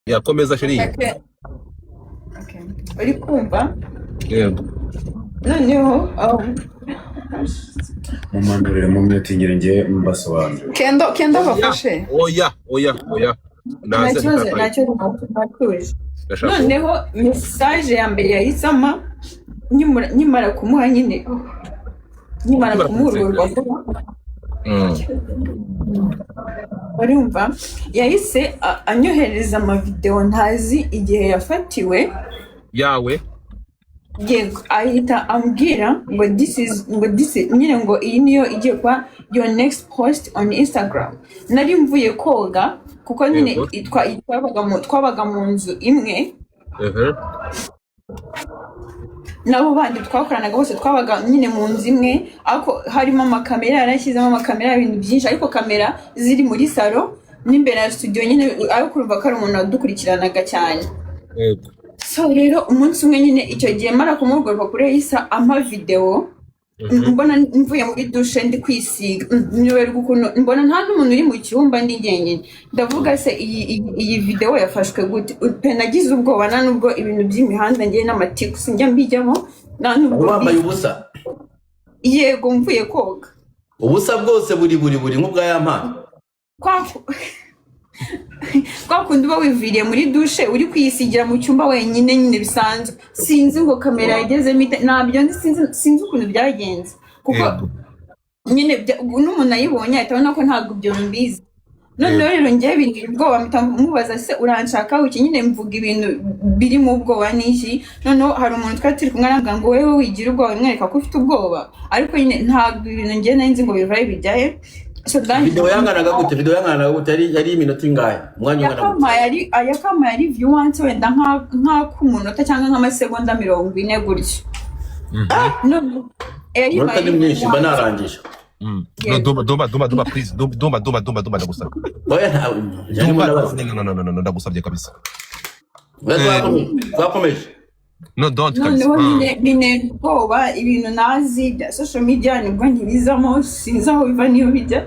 Yakomeza, chérie. Okay. Uri kumva? Yego. Noneho Mumanurire mu mutingire, ngiye mbasobanurire. Kendo, Kendo. Oya. Bafashe. Oya, oya, oya. Nta Naze. kibazo, ntacyo, natuje. Ndashaka. Noneho message ya mbere yahise ampa nkimara kumuha nyine, nkimara Nkimara kumuha urwo kumuseka. rupapuro, urumva yahise anyohereza amavideo ntazi igihe yafatiwe. Yawe? Yego. Ahita ambwira ngo this is, ngo this is nyine, ngo iyi niyo igiye kuba your next post on Instagram. Nari mvuye koga kuko nyine twabaga mu nzu imwe nabo bandi twakoranaga bose, twabaga nyine mu nzu imwe, ariko harimo amakamera, yarashyizemo amakamera, ibintu byinshi, ariko kamera ziri muri salon n'imbere ya studio nyine, ariko urumva ko ari umuntu wadukurikiranaga cyane. So rero umunsi umwe nyine, icyo gihe mara kumuha urwo rupapuro, yahise ampa videwo mbona mvuye muri douche ndi kwisiga, nyoberwa ukuntu mbona nta n'umuntu uri mu cyumba, ndi njyenyine. Ndavuga: "Se iyi videwo yafashwe gute?" Pe, nagize ubwoba. Nta nubwo ibintu by'imihanda ngiye n'amatiku sinjya mbijyamo, nta nubwo. Wambaye ubusa? Yego, mvuye koga. Ubusa bwose, buri buri buri nk'ubwa ya mpano? Kwa kundi uba wiviriye muri douche, uri kwisigira mu cyumba wenyine nyine bisanzwe. Sinzi ngo kamera yagezemo ite, ntabyo nzi, sinzi ukuntu byagenze kuko nyine n'umuntu ayibonye ahita abona ko ntabwo ibyo mbizi. Noneho rero ngewe bintera ubwoba, mpita mubaza: "Se uranshaka iki?" Nyine mvuga ibintu birimo ubwoba n'iki. Noneho hari umuntu twari turi kumwe arambwira ngo: "Wewe wigira ubwoba, mwereka ko ufite ubwoba." Ariko nyine ntabwo ibintu ngewe nari nzi ngo bivahe bijyahe. So Video yanganaga gute? Video yanganaga gute? Yari iminota ingahe, umwanya ungana gute? Yakampaye ari view once, wenda nk'ak'umunota cyangwa nk'amasegonda 40 gutyo. None yari Umunota ni mwinshi, mba narangije. No, Dumba, Dumba, Dumba, Dumba, please. Dumba, Dumba, Dumba, Dumba, Dumba, ndagusabye. Oya, nta yarimo. Dumba, Ndabaza. no, no, no, no, no, ndagusabye kabisa. Oya, twakomeje, twakomeje. No, don't kabisa. Noneho nyine bintera ubwoba, ibintu nazi bya social media nibwo ntibizamo, sinzi aho biva n'iyo bijya.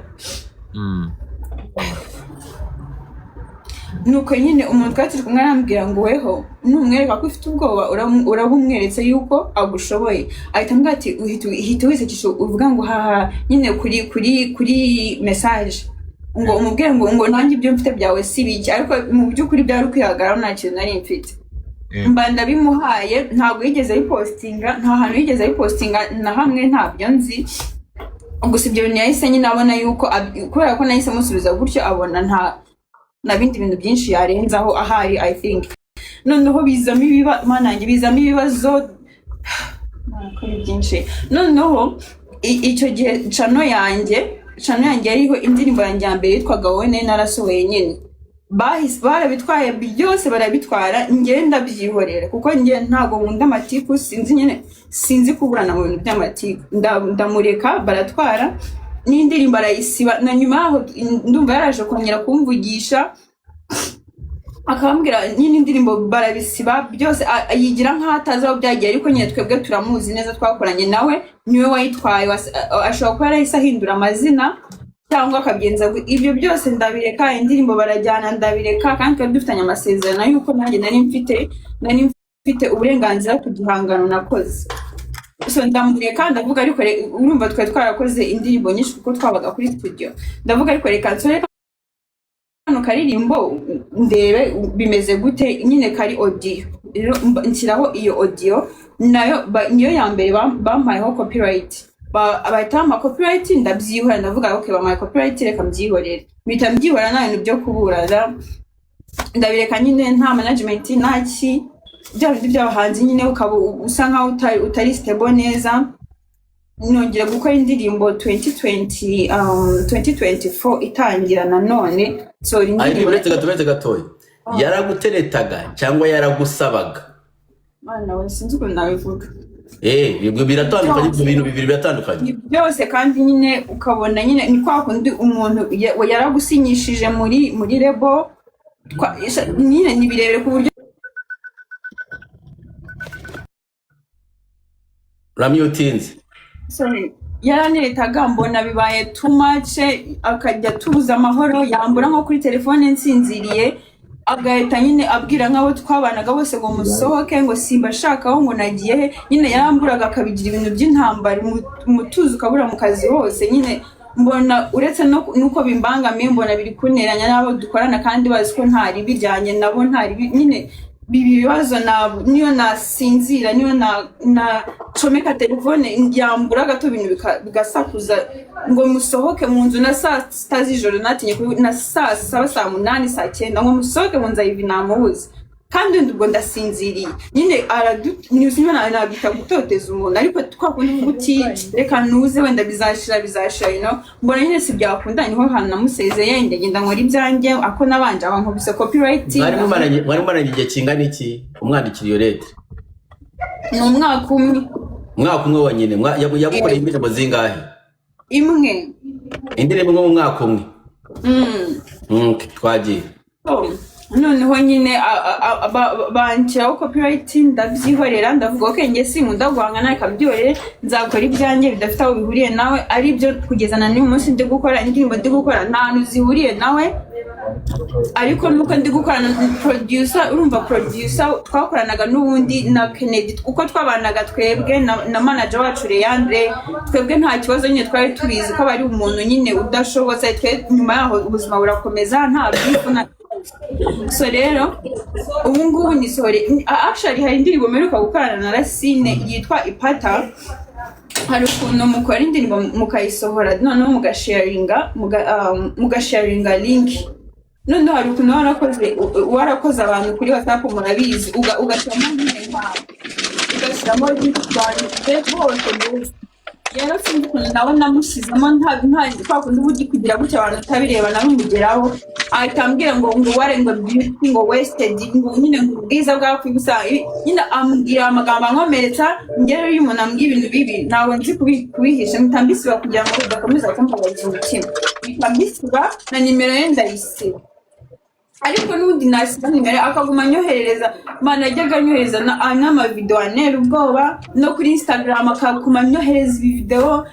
Nuko nyine umuntu twari turi kumwe arambwira ngo: "Weho numwereka ko ufite ubwoba, uraba umweretse yuko agushoboye." Ahita ambwira ati: "Uhita wisekesha, uvuga ngo haha nyine kuri message, ngo umubwire ngo nanjye ibyo mfite byawe si bike." Ariko mu by'ukuri byari ukwihagararaho, nta kintu nari mfite. Mba ndabimuhaye. Ntabwo yigeze ayipostinga, nta hantu yigeze ayipostinga na hamwe, ntabyo nzi. Gusa ibyo bintu yahise nyine abona yuko kubera ko nahise musubiza gutyo, abona nta na bindi bintu byinshi yarenzaho ahari, I think. Noneho bizamo mana yanjye, bizamo ibibazo. Mana, ko ari byinshi. Noneho icyo gihe channel yanjye yariho indirimbo yanjye ya mbere yitwaga "Wowe", nari narasohoye nyine, bahise barabitwaye byose, barabitwara. Njye ndabyihorera kuko njye ntabwo nkunda amatiku, sinzi nyine, sinzi kuburana mu bintu by'amatiku. Ndamureka baratwara n'indirimbo, arayisiba. Na nyuma yaho ndumva yaraje kongera kumvugisha, akabambwira nyine indirimbo barabisiba byose, yigira nk'aho atazi aho byagiye. Ariko nyine twebwe turamuzi neza, twakoranye nawe, niwe wayitwaye. Ashobora kuba yarahise ahindura amazina cyangwa akabigenza ibyo byose ndabireka. Indirimbo barajyana, ndabireka, kandi twari dufitanye amasezerano y'uko nanjye nari mfite uburenganzira ku gihangano nakoze. So ndamureka, ndavuga ariko urumva twari twarakoze indirimbo nyinshi kuko twabaga kuri studio. Ndavuga: "Ariko reka nsore kano karirimbo ndebe bimeze gute." Nyine kari audio rero, nshyiraho iyo audio, nayo niyo ya mbere bampayeho copyright. Bahita bampa copyright, ndabyihorera. Ndavuga: "Okay, bampaye copyright, reka mbyihorere." Mpita mbyihorera, nta bintu byo kuburana, ndabireka nyine. Nta management, nta ki, bya bindi by'abahanzi nyine, ukaba usa nkaho utari stable neza. Nongera gukora indirimbo 2020, 2024 itangira nanone nsohora Ariko indirimbo. Uretse gato, uretse gatoya, yaraguteretaga cyangwa yaragusabaga? Mwana we, sinzi ukuntu nabivuga. Eh, ibyo biratandukanye, ibyo bintu bibiri biratandukanye. Ni byose kandi nyine ukabona nyine ni kwa kundi umuntu yaragusinyishije muri label, nyine ni birebire ku buryo Uramyutinze. Sorry. Yaranteretaga, mbona bibaye too much, akajya tubuza amahoro, yambura nko kuri telefone nsinziriye. Agahita nyine abwira nk'abo twabanaga bose ngo musohoke, ngo simbashakaho, ngo nagiye he. Nyine yaramburaga akabigira ibintu by'intambara, umutuzo ukabura mu kazi hose. Nyine mbona uretse no nuko bimbangamiye, mbona biri kunteranya n'abo dukorana kandi bazi ko nta ribi ryanjye nabo, nta ribi. Nyine biba ibibazo, niyo nasinzira, niyo nacomeka telefone yambura gato, ibintu bigasakuza ngo musohoke mu nzu na saa 6 z'ijoro, natinye na saa 7, saa 8, saa 9, ngo musohoke mu nzu, Ivy namubuze kandi wenda ubwo ndasinziriye. Nyine aradu niba nabyita gutoteza umuntu, ariko twa kundi uvuga uti reka nuze, wenda bizashira, bizashira. Mbona nyine si byakunda, niho hantu namusezeye, ndagenda nkora ibyanjye. Ako nabanje abankubise copyright. Mwari mumaranye igihe kingana iki umwandikira iyo lettre? Ni umwaka umwe. Umwaka umwe wonyine? Yagukoreye indirimbo zingahe? Imwe. Indirimbo imwe mu mwaka umwe? Mm. Twagiye. Oh, noneho nyine banshyiraho copyright, ndabyihorera, ndavuga ko njye sinkunda guhangana, reka mbyihorere, nzakora ibyanjye bidafite aho bihuriye nawe. Ari byo kugeza na n'uyu munsi ndi gukora indirimbo, ndi gukora nta hantu zihuriye nawe, ariko nuko ndi gukorana na producer, urumva producer twakoranaga n'ubundi na Kennedy, uko twabanaga twebwe na manager wacu Leandre, twebwe nta kibazo. Nyine twari tubizi ko aba ari umuntu nyine udashobotse. Twe nyuma yaho ubuzima burakomeza, nta beef, nta. So rero ubu ngubu nisohore, actually hari indirimbo mperuka gukorana na Racine yitwa Ipata. Hari ukuntu mukora indirimbo mukayisohora, noneho mugasharinga link. Noneho hari ukuntu warakoze abantu kuri WhatsApp, murabizi, ugashyiramo nyine ugashyiramo link abantu bose mbese. Rero sinzi ukuntu nawe namushyizemo, nta kwa kundi uba uri kugira gutya abantu utabireba, nawe umugeraho, ahita ambwira ngo ware, ngo beauty ngo wasted, ngo nyine ngo ubwiza bwapfuye ubusa. Nyine ambwira amagambo ankomeretsa. Njye rero iyo umuntu ambwiye ibintu bibi ntabwo nzi kubihisha, mpita mbisiba kugira ngo bidakomeza kumbabaza umutima. Mpita mbisiba na nimero ye ndayisiba, ariko n'ubundi nasiba nimero akaguma anyoherereza. Mana, yajyaga anyohereza n'amavideo antera ubwoba, no kuri Instagram akaguma anyohereza ibivideo.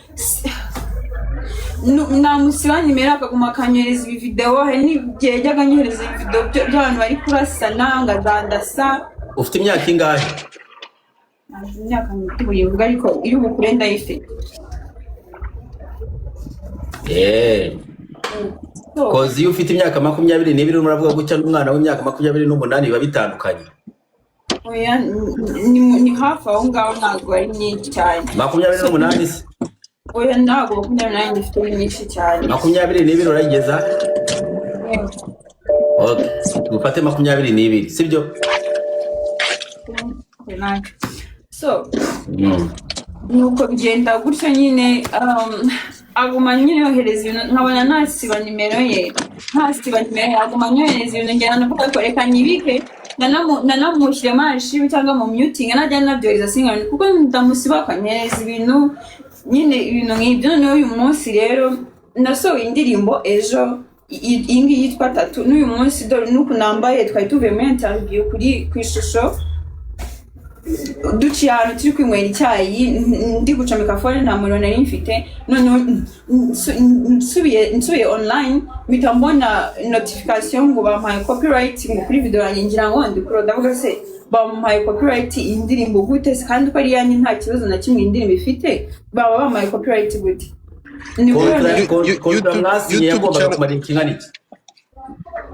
Namusiba nimero akaguma akanyohereza ibivideo. Hari n'igihe yajyaga anyohereza ibivideo by'abantu bari kurasana, ngo azandasa. Ufite imyaka ingahe? Ntabwo imyaka buyivuga, ariko iri bukure ndayifite. So, 'Cause iyo ufite imyaka 22 urimo uravuga gutya n'umwana w'imyaka 28 biba bitandukanye. Oya, ni hafi aho ngaho, ntabwo ari myinshi cyane. 28 se? Oya, ntabwo 28 ngifite, ni myinshi cyane. 22 urayigeza? Okay, dufate 22, sibyo? So nuko bigenda gutyo nyine, aguma nyine yohereza ibintu, nkabona nasiba nimero ye, ntasiba nimero ye, aguma anyohereza ibintu, ngenda ndavuga ko reka nyibike, nanamushyiremo archive cyangwa mu muting, najya nabyohereza sinkabone, kuko ndamusiba akanyohereza ibintu nyine, ibintu nk'ibyo. Noneho uyu munsi rero nasohoye indirimbo ejo, iyi ngiyi yitwa Tatu. N'uyu munsi dore n'uku nambaye, twari tuvuye muri interview kuri ku ishusho, duciye ahantu turi kwinywera icyayi, ndi gucomeka phone, nta muriro nari mfite. Noneho nsubiye online, mpita mbona notification ngo bampaye copyright ngo kuri video yanjye. Ngira ngo ndi kuro, ndavuga se bamuhaye copyright iyi ndirimbo gute se, kandi ko ari iyanjye, nta kibazo na kimwe iyi ndirimbo ifite, baba bamuhaye copyright gute? Nibwo Contrat YouTube mwasinye YouTube yagombaga channel kumara ikingana iki?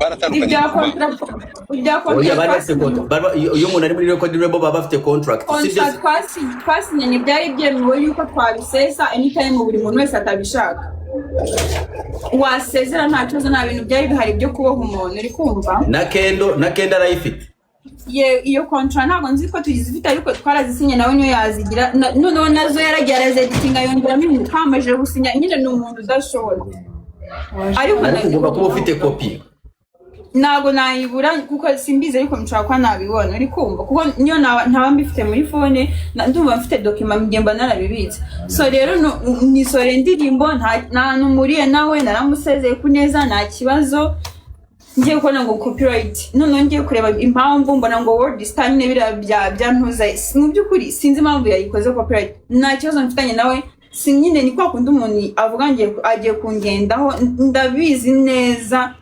Baratandukanye. Ibya Oya, contrat bari bafite twasinye. contract. Iyo umuntu ari muri record label baba bafite contract, sibyo? Contrat twasinyanye byari byemewe yuko twabisesa anytime buri muntu wese atabishaka, wasezera nta kibazo, nta bintu byari bihari byo kuboha umuntu, uri kumva? Na Kendo arayifite. Ye, iyo contrat ntabwo nzi ko tuzifite, ariko twarazisinye, nawe niyo yazigira. Noneho nazo yaragiye arazeditinga, yongeramo ibintu twamaze gusinya. Nyine ni umuntu udashoboye, ariko Ariko ugomba kuba ufite kopi. Ntabwo nayibura kuko simbizi, ariko nshobora kuba nabibona, uri kumva? Kuko niyo ntaba mbifite muri phone, ndumva mfite document ngiye mba narabibitse. So rero nisohora indirimbo, nta hantu mpuriye nawe, naramusezeye ku neza, nta kibazo. Ngiye kubona ngo copyright, noneho ngiye kureba impamvu, mbona ngo World Star nyine biriya bya ntuza. Mu by'ukuri sinzi impamvu yayikoze copyright, nta kibazo mfitanye nawe. Si nyine ni kwa kundi umuntu avuga ngiye agiye kungendaho, ndabizi neza.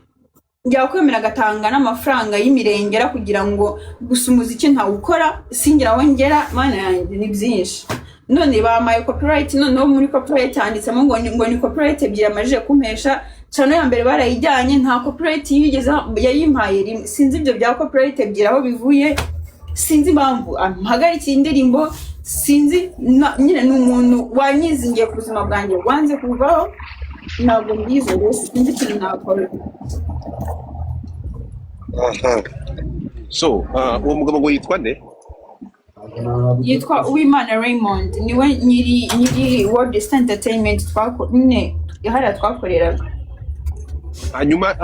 Yakwemera agatanga n'amafaranga y'imirengera kugira ngo gusa umuziki ntawukora, singira aho ngera. Mana yanjye, ni byinshi. None bampaye copyright, noneho muri copyright handitsemo ngo ni copyright ebyiri amajije kumpesha. Channel ya mbere barayijyanye, nta copyright yigeze yayimpaye rimwe. Sinzi ibyo bya copyright ebyiri aho bivuye, sinzi impamvu ampagarikiye indirimbo, sinzi nyine ni umuntu wanyizingiye ku buzima bwanjye, wanze kuvaho. Ntabwo mbizi rwose, sinzi ikintu nakora. Aha. So uwo mugabo ngo yitwa nde? Yitwa Uwimana Raymond, niwe nyiri World Star Entertainment nyine hariya twakoreraga. Hanyuma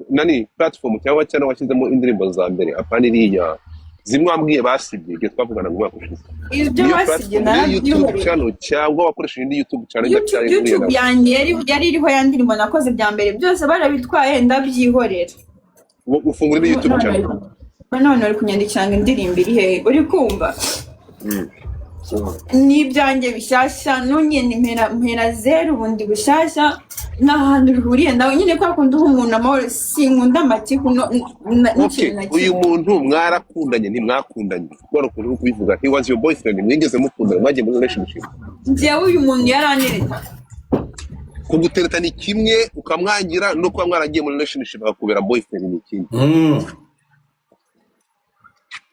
nani platform cyangwa channel washyizemo indirimbo za mbere, apana iriya zimwe wambwiye basibye igihe twavuganaga umwaka ushize? Ibyo Niyo basibye platform, niyo YouTube narabyihoreye. channel, cyangwa wakoresheje indi YouTube channel? YouTube, Idacyari ihuriye YouTube nawe? yanjye yari iriho ya ndirimbo nakoze bya mbere, byose barabitwaye, ndabyihorera. Ufungura indi YouTube channel? None uri kunyandikira ngo indirimbo iri hehe? Uri kumva n'ibyanjye bishyashya nongeye ni mpera zeru bundi bushyashya, nta hantu bihuriye nawe nyine. Kwa kundi uha umuntu amahoro, sinkunda amatiku Okay. n'ikintu na Uyu kimwe. muntu mwarakundanye, ntimwakundanye? Kubera ukuntu uri kubivuga, he was your boyfriend? Mwigeze mukundana? Mwagiye muri relationship? Njyewe uyu muntu yarantereta. Kugutereta ni kimwe, ukamwangira, no kuba mwaragiye muri relationship akakubera boyfriend ni ikindi.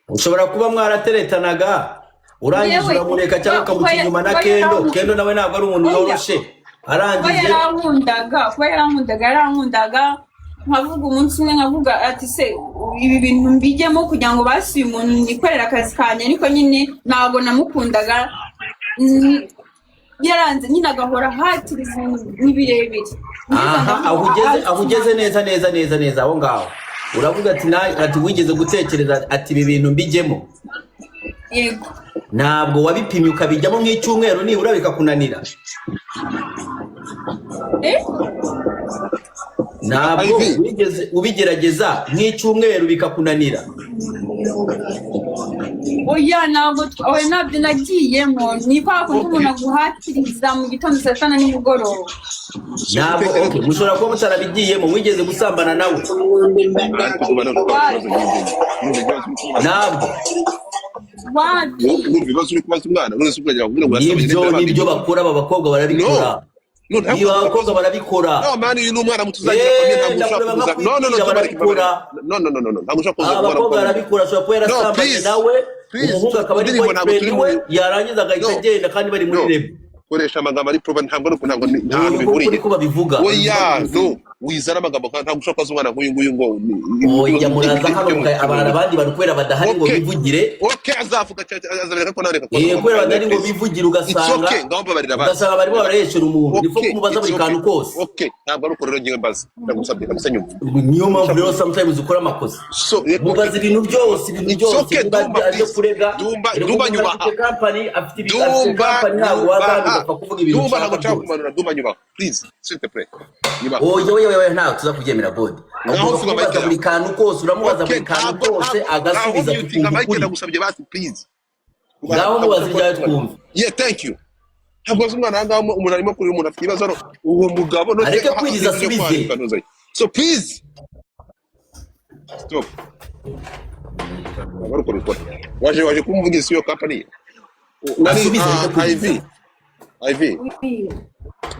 Ushobora kuba mwarateretanaga, urangije Yewe, uramureka cyangwa ukamuca inyuma na kuba Kendo. Kendo nawe ntabwo ari umuntu Oya. woroshe. Kuba Arangije yarankundaga, nkavuga umunsi umwe nkavuga ati: "Se ibi bintu mbijyemo kugira ngo basuye umuntu nikorera akazi kanjye?" Ariko nyine ntabwo namukundaga. Yaranze nyine, agahora ahatiriza ibintu ni birebire. Aha aho ugeze neza neza neza neza, aho ngaho uravuga ati ati wigeze gutekereza ati ibi bintu mbijyemo? Yego. Ntabwo wabipimye ukabijyamo nk'icyumweru nibura bikakunanira? Eh? Ntabwo Ivy. wigeze ubigerageza nk'icyumweru bikakunanira? Oya, ntabwo oya, ntabyo nagiyemo. Ni kwa kundi umuntu aguhatiriza mu gitondo, saa sita na nimugoroba. Ntabwo, okay, mushobora kuba mutarabigiyemo. Wigeze gusambana nawe? Ntabwo. Wapi. Urumva ibibazo uri kubaza umwana? None se ukagira ngo ngo Nibyo, nibyo bakora. Aba bakobwa barabikora. No, ntabwo. Niba abakobwa barabikora. No man, uyu ni umwana muto uzagira famille, ntabwo ushobora ndakureba kuza. No, no, no. nkakwibwira, Tubareke. barabikora. No, no, no, no, no, ntabwo ushobora kuza Aba umwana bakobwa muto. barabikora. Ashobora kuba No, yarasambanye please. nawe, Please, umuhungu akaba ari indirimbo ntabwo boyfriend turi we, muri yarangiza agahita No. agenda kandi bari muri No. label. Koresha amagambo ari proper. Ntabwo nta hantu Ubu bihuriye. kuri ko babivuga. Oya, no, wizana amagambo kandi ntabwo ushobora kubaza umwana nk'uyu nguyu ngo Oya, muraza hano abantu, abandi bantu kubera badahari ngo bivugire. Okay, azavuga cyane, azabereka ko nawe reka. Kubera badahari ngo bivugire, It's ugasanga okay, ngaho mbabarira abandi. ugasanga barimo baraheshera umuntu. Ni Okay, kumubaza it's buri okay. kantu kose. Okay, ntabwo ari uko rero ngiye mbaza. Ndagusabye, ndagusabye nyumva. Niyo mpamvu rero sometimes ukora amakosa. So, reka Mubaza ibintu byose, ibintu It's byose. okay, Niba Dumba, aje please. kurega, Dumba, erega Dumba, umuntu nyubaha. afite company, afite Dumba, company, ntabwo waza hano nyubaha. ugapfa kuvuga ibintu Dumba, ushaka ntabwo nshaka byose. kumanura. Dumba, nyubaha. Please, s'il te plaît. Nyubaha. Oya, oya, oya, ntabwo tuza kubyemera, bodi. Ngaho Ugomba funga kumubaza mic buri yawe. kantu kose, uramubaza Okay, buri kantu ntabwo kose, ntabwo agasubiza, ngaho mutinga tukumva mic, ukuri. ndagusabye basi, please. Ngaho mubaza ibyawe twumve. Yeah, thank you. Ntabwo wazi umwana ahangaha, umuntu arimo kurira, umuntu afite ibibazo hano. Uwo mugabo none Areke kwiriza, asubize. So please. Stop. Ntabwo ari uko bikora. Waje kumuvugiza iyo company. Nani Asubize, areke kwiriza. Ivy. Ivy. Oui.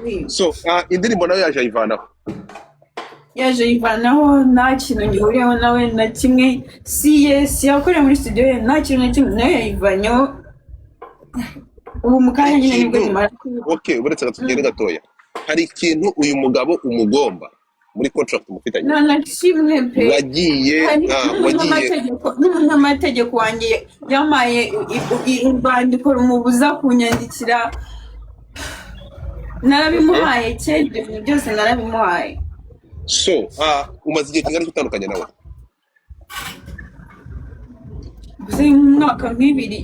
Oui. So, indirimbo nayo yaje ayivanaho. Yaje yivanaho, nta kintu gihuriyeho nawe na kimwe. Si ye, si yakoreye muri studio ye, nta kintu na kimwe, nayo yayivanyeho ubu mu kanya nyine nibwo Ikintu nyuma. Okay, uretse gato tugende gatoya. Hari ikintu uyu mugabo umugomba muri contract mufitanye? Nta na kimwe pe. Wagiye Hari wagiye n'umunyamategeko wanjye yampaye urwandiko rumubuza kunyandikira, narabimuhaye kera, ibyo bintu byose narabimuhaye. So, umaze igihe kingana iki utandukanye nawe? Gusa nk'umwaka nk'ibiri,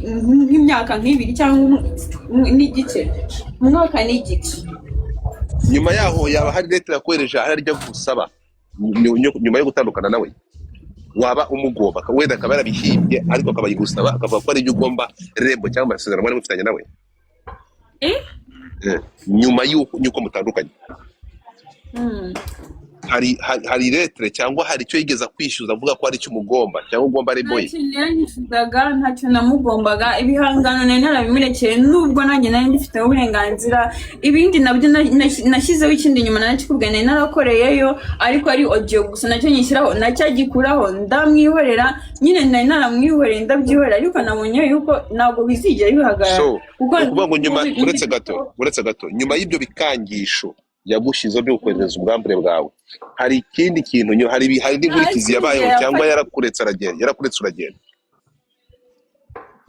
nk'imyaka nk'ibiri cyangwa n'igice, umwaka n'igice. Nyuma yaho yaba hari leta yakohereje ahari ajya gusaba nyuma yo gutandukana nawe waba umugomba, wenda akaba yarabihimbye, ariko akaba yigusaba, akavuga ko ari ibyo ugomba label cyangwa amasezerano mwari mufitanye nawe? Eh? Nyuma y'uko mutandukanye. Hari lettre cyangwa hari icyo yigeze kwishyuza avuga ko hari icyo umugomba cyangwa ugomba Nta label ye? kintu yanyishyuzaga, ntacyo namugombaga. Ibihangano nari narabimurekeye, nubwo nanjye nari mbifiteho uburenganzira. Ibindi nabyo nashyizeho ikindi nyuma, narakikubwiye, nari narakoreyeyo ariko ari audio gusa, nacyo nyishyiraho, nacyo agikuraho, ndamwihorera nyine. Nari naramwihoreye, ndabyihorera, ariko nabonye yuko ntabwo bizigera bihagarara So kuko ni ukuvuga ngo nyuma, uretse gato, uretse gato, nyuma y'ibyo bikangisho yagushyizeho byo kohereza ubwambure bwawe, hari ikindi kintu hari indi nkurikizi yabayeho Ntazigera cyangwa afata yarakuretse aragenda, yarakuretse uragenda?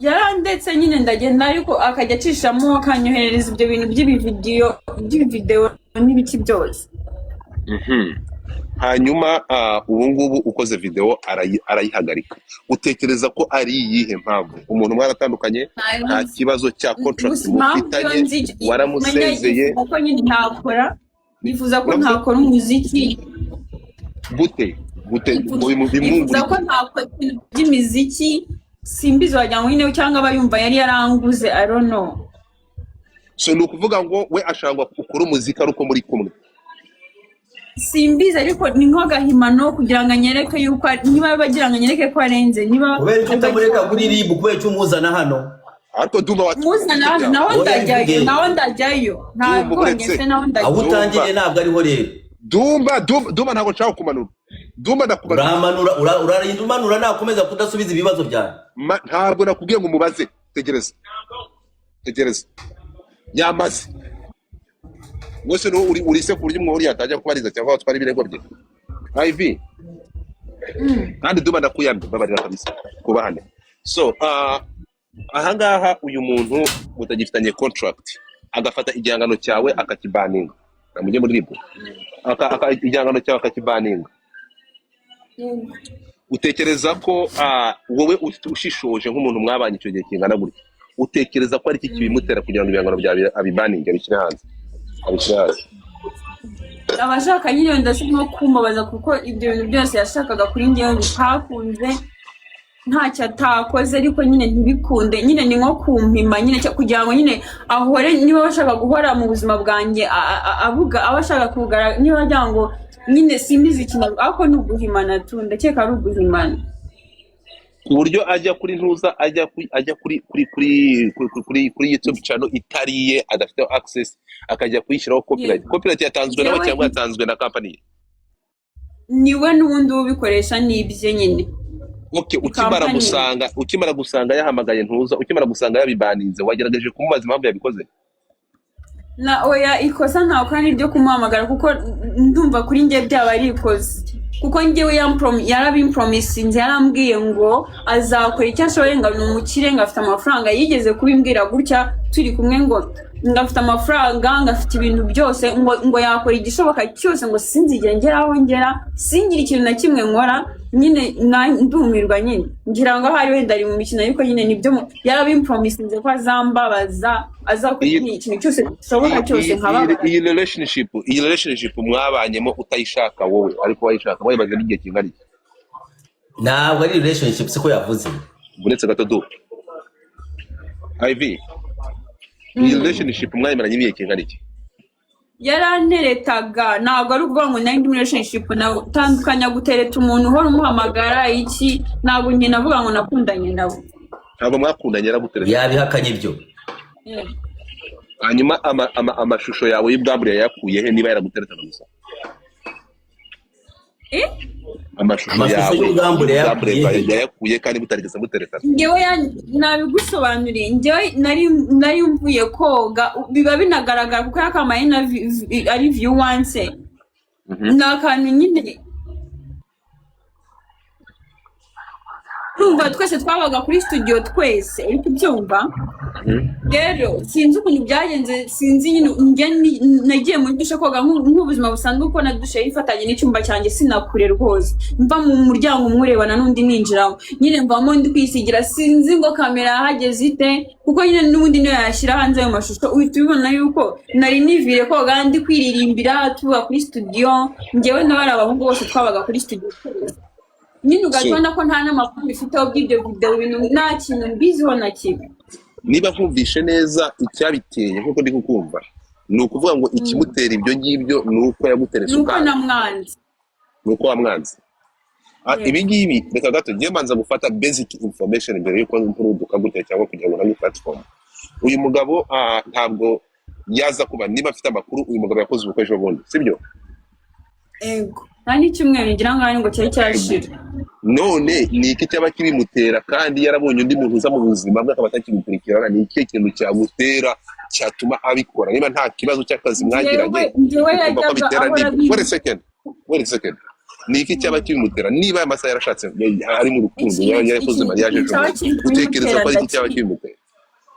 Yarandetse nyine ndagenda, ariko akajya acishamo akanyoherereza ibyo bintu by'ibividewo n'ibiki byose. Hanyuma ubu ngubu ukoze video arayihagarika. Utekereza ko ari iyihe mpamvu? Umuntu mwaratandukanye, nta kibazo cya contract Gusa impamvu yo mufitanye, nzi menya, waramusezeye. yifuza ko nyine ntakora, yifuza ko Uravuze ntakora umuziki. Gute gute ngo Yifuza bimwungure ko iki? ntakora ibintu by'imiziki. Simbizi, wagira ngo nyine cyangwa aba yumva yari yaranguze, I don't know. So ni ukuvuga ngo we ashaka ngo ukore umuziki ari uko muri kumwe? Simbizi, ariko ni nk'agahimano kugira ngo anyereke yuko niba bagira ngo anyereke ko arenze, niba Kubera icyo utamureka kuri RIB? Kubera icyo umuzana hano? Ariko Dumba muzana hano, naho Oya, ndajyayo. bivuge. Naho ndajyayo. Dumba, Ntabwo uretse ngese naho Aho ndajyayo. Dumba. utangiriye ntabwo ariho rero. Dumba, Dumba, Dumba, ntabwo nshaka kumanura Dumba, ndakumanura. Uramanura, urarinda umanura nakomeza kudasubiza ibibazo byawe. Ntabwo nakubwiye ngo umubaze. Tegereza, tegereza, yamaze wese ni uri urise ku buryo umwe yatajya kubariza cyangwa watwara ibirego bye iv. Kandi Dumba, ndakuyamye, babarira kabisa, kubahane. So ahangaha uyu muntu mutagifitanye contract, agafata igihangano cyawe akakibaninga, mujye muri RIB, igihangano cyawe akakibaninga, utekereza ko wowe ushishoje nk'umuntu mwabanye icyo gihe kingana gutya, utekereza ko ari iki kibimutera kugira ngo ibihangano byawe abibaninge, abishyire hanze, abishyire hasi? Abashaka nyine wenda si nko kumbabaza, kuko ibyo bintu byose yashakaga kuri njyewe bitakunze. Ntacyo atakoze ariko nyine ntibikunde. Nyine ni nko kumpima nyine, kugira ngo nyine ahore, niba bashaka guhora mu buzima bwanjye avuga, aba ashaka kugaragara, niba agira ngo nyine simbizi ikintu, ariko ni uguhimana tu, ndakeka ari uguhimana. Ku buryo ajya kuri ntuza, ajya kuri YouTube channel itari iye, adafite access, akajya kuyishyiraho copyright. Copyright yatanzwe nawe Yewe. cyangwa yatanzwe na company ye? Niwe n'ubundi ubikoresha, ni ibye nyine. Okay, ukimara Company. gusanga, ukimara gusanga yahamagaye ntuza, ukimara gusanga yabibaninze, wagerageje kumubaza impamvu yabikoze? Na oya, ikosa ntakora ni iryo kumuhamagara, kuko ndumva kuri njye byaba ari ikosa, kuko njyewe yarabimpromisinze, yarambwiye ngo azakora icyo ashoboye, ngo ni umukire, ngo afite amafaranga. Yigeze kubimbwira gutya turi kumwe, ngo afite amafaranga, ngo afite ibintu byose, ngo yakora igishoboka cyose ngo sinzigere ngera aho ngera, singire ikintu na kimwe nkora nyine. Ndumirwa nyine, ngira ngo ahari wenda ari mu mikino, ariko nyine nibyo yarabimpromisinze ko azambabaza, azakora ikintu cyose gishoboka cyose nkababara. Iyi relationship mwabanyemo utayishaka wowe, ariko wayishaka, wayibaze n'igihe kingana iki? Ntabwo ari relationship, siko yavuze. Uretse gato du iv, iyi relationship mwayimaranye ibihe kingana iki? Yaranteretaga, ntabwo ari ukuvuga ngo nari ndi muri relationship nawe. Tandukanya gutereta umuntu uhora umuhamagara iki, ntabwo njye navuga ngo nakundanye nawe. Ntabwo mwakundanye, yaragutereta? Yabihakanye ibyo. Yeah. Hanyuma amashusho yawe y'ubwambure yayakuye he niba yaraguteretaga gusa? Eh? Amashusho Amashusho yawe y'ubwambure y'ubwambure yayakuye he? yayakuye kandi mutarigeze muteretana? Njyewe nabigusobanuriye, njyewe nari mvuye koga, biba binagaragara kuko yakamaye na ari view once. Ni akantu nyine urumva twese twabaga kuri studio twese, uri kubyumva? Rero sinzi ukuntu byagenze, sinzi nyine. Njye nagiye muri dushe koga nk'ubuzima busanzwe, kuko na dushe yifatanye n'icyumba cyanjye, sinakure rwose, mva mu muryango umwe urebana n'undi ninjiramo nyine, mvamo ndi kwisigira. Sinzi ngo kamera yahageze ite, kuko nyine n'ubundi niyo yashyira hanze ayo mashusho uhita ubibona yuko nari nivire koga, ndi kwiririmbira, tuba kuri studio, njyewe n'abari abahungu bose twabaga kuri studio twese nyine, ugahita ubona ko nta n'amakuru bifiteho by'ibyo video bintu, nta kintu mbiziho na kimwe. Niba nkumvishe neza, icyabiteye nk'uko ndi kukumva, ni ukuvuga ngo ikimutera ibyo ngibyo ni uko yaguteretse Ni uko ukanga. namwanze. Ni uko wamwanze. Yego. Ibi ngibi, reka gato ngiye manza gufata basic information mbere yuko mpuruduka gutya cyangwa kugira ngo nange platform. Uyu mugabo ntabwo yaza kuba, niba afite amakuru, uyu mugabo yakoze ubukwe ejo bundi, sibyo? Ego, nta n'icyumweru ngira ngo ngo cyari cyashira. None ni iki cyaba kibimutera kandi yarabonye undi muntu uza mu buzima bwe akaba atakimukurikirana? Ni ikihe kintu cyamutera cyatuma abikora niba nta kibazo cy'akazi mwagiranye? Njyewe Ukumva ko yajyaga bitera ahora niba, wait a second, wait a second, ni iki cyaba kibimutera niba aya masaha yarashatse, ari mu rukundo, Ikintu yarakoze mariage ikintu ejo cyaba bundi? Utekereza ko ari iki kibimutera, cyaba kibimutera?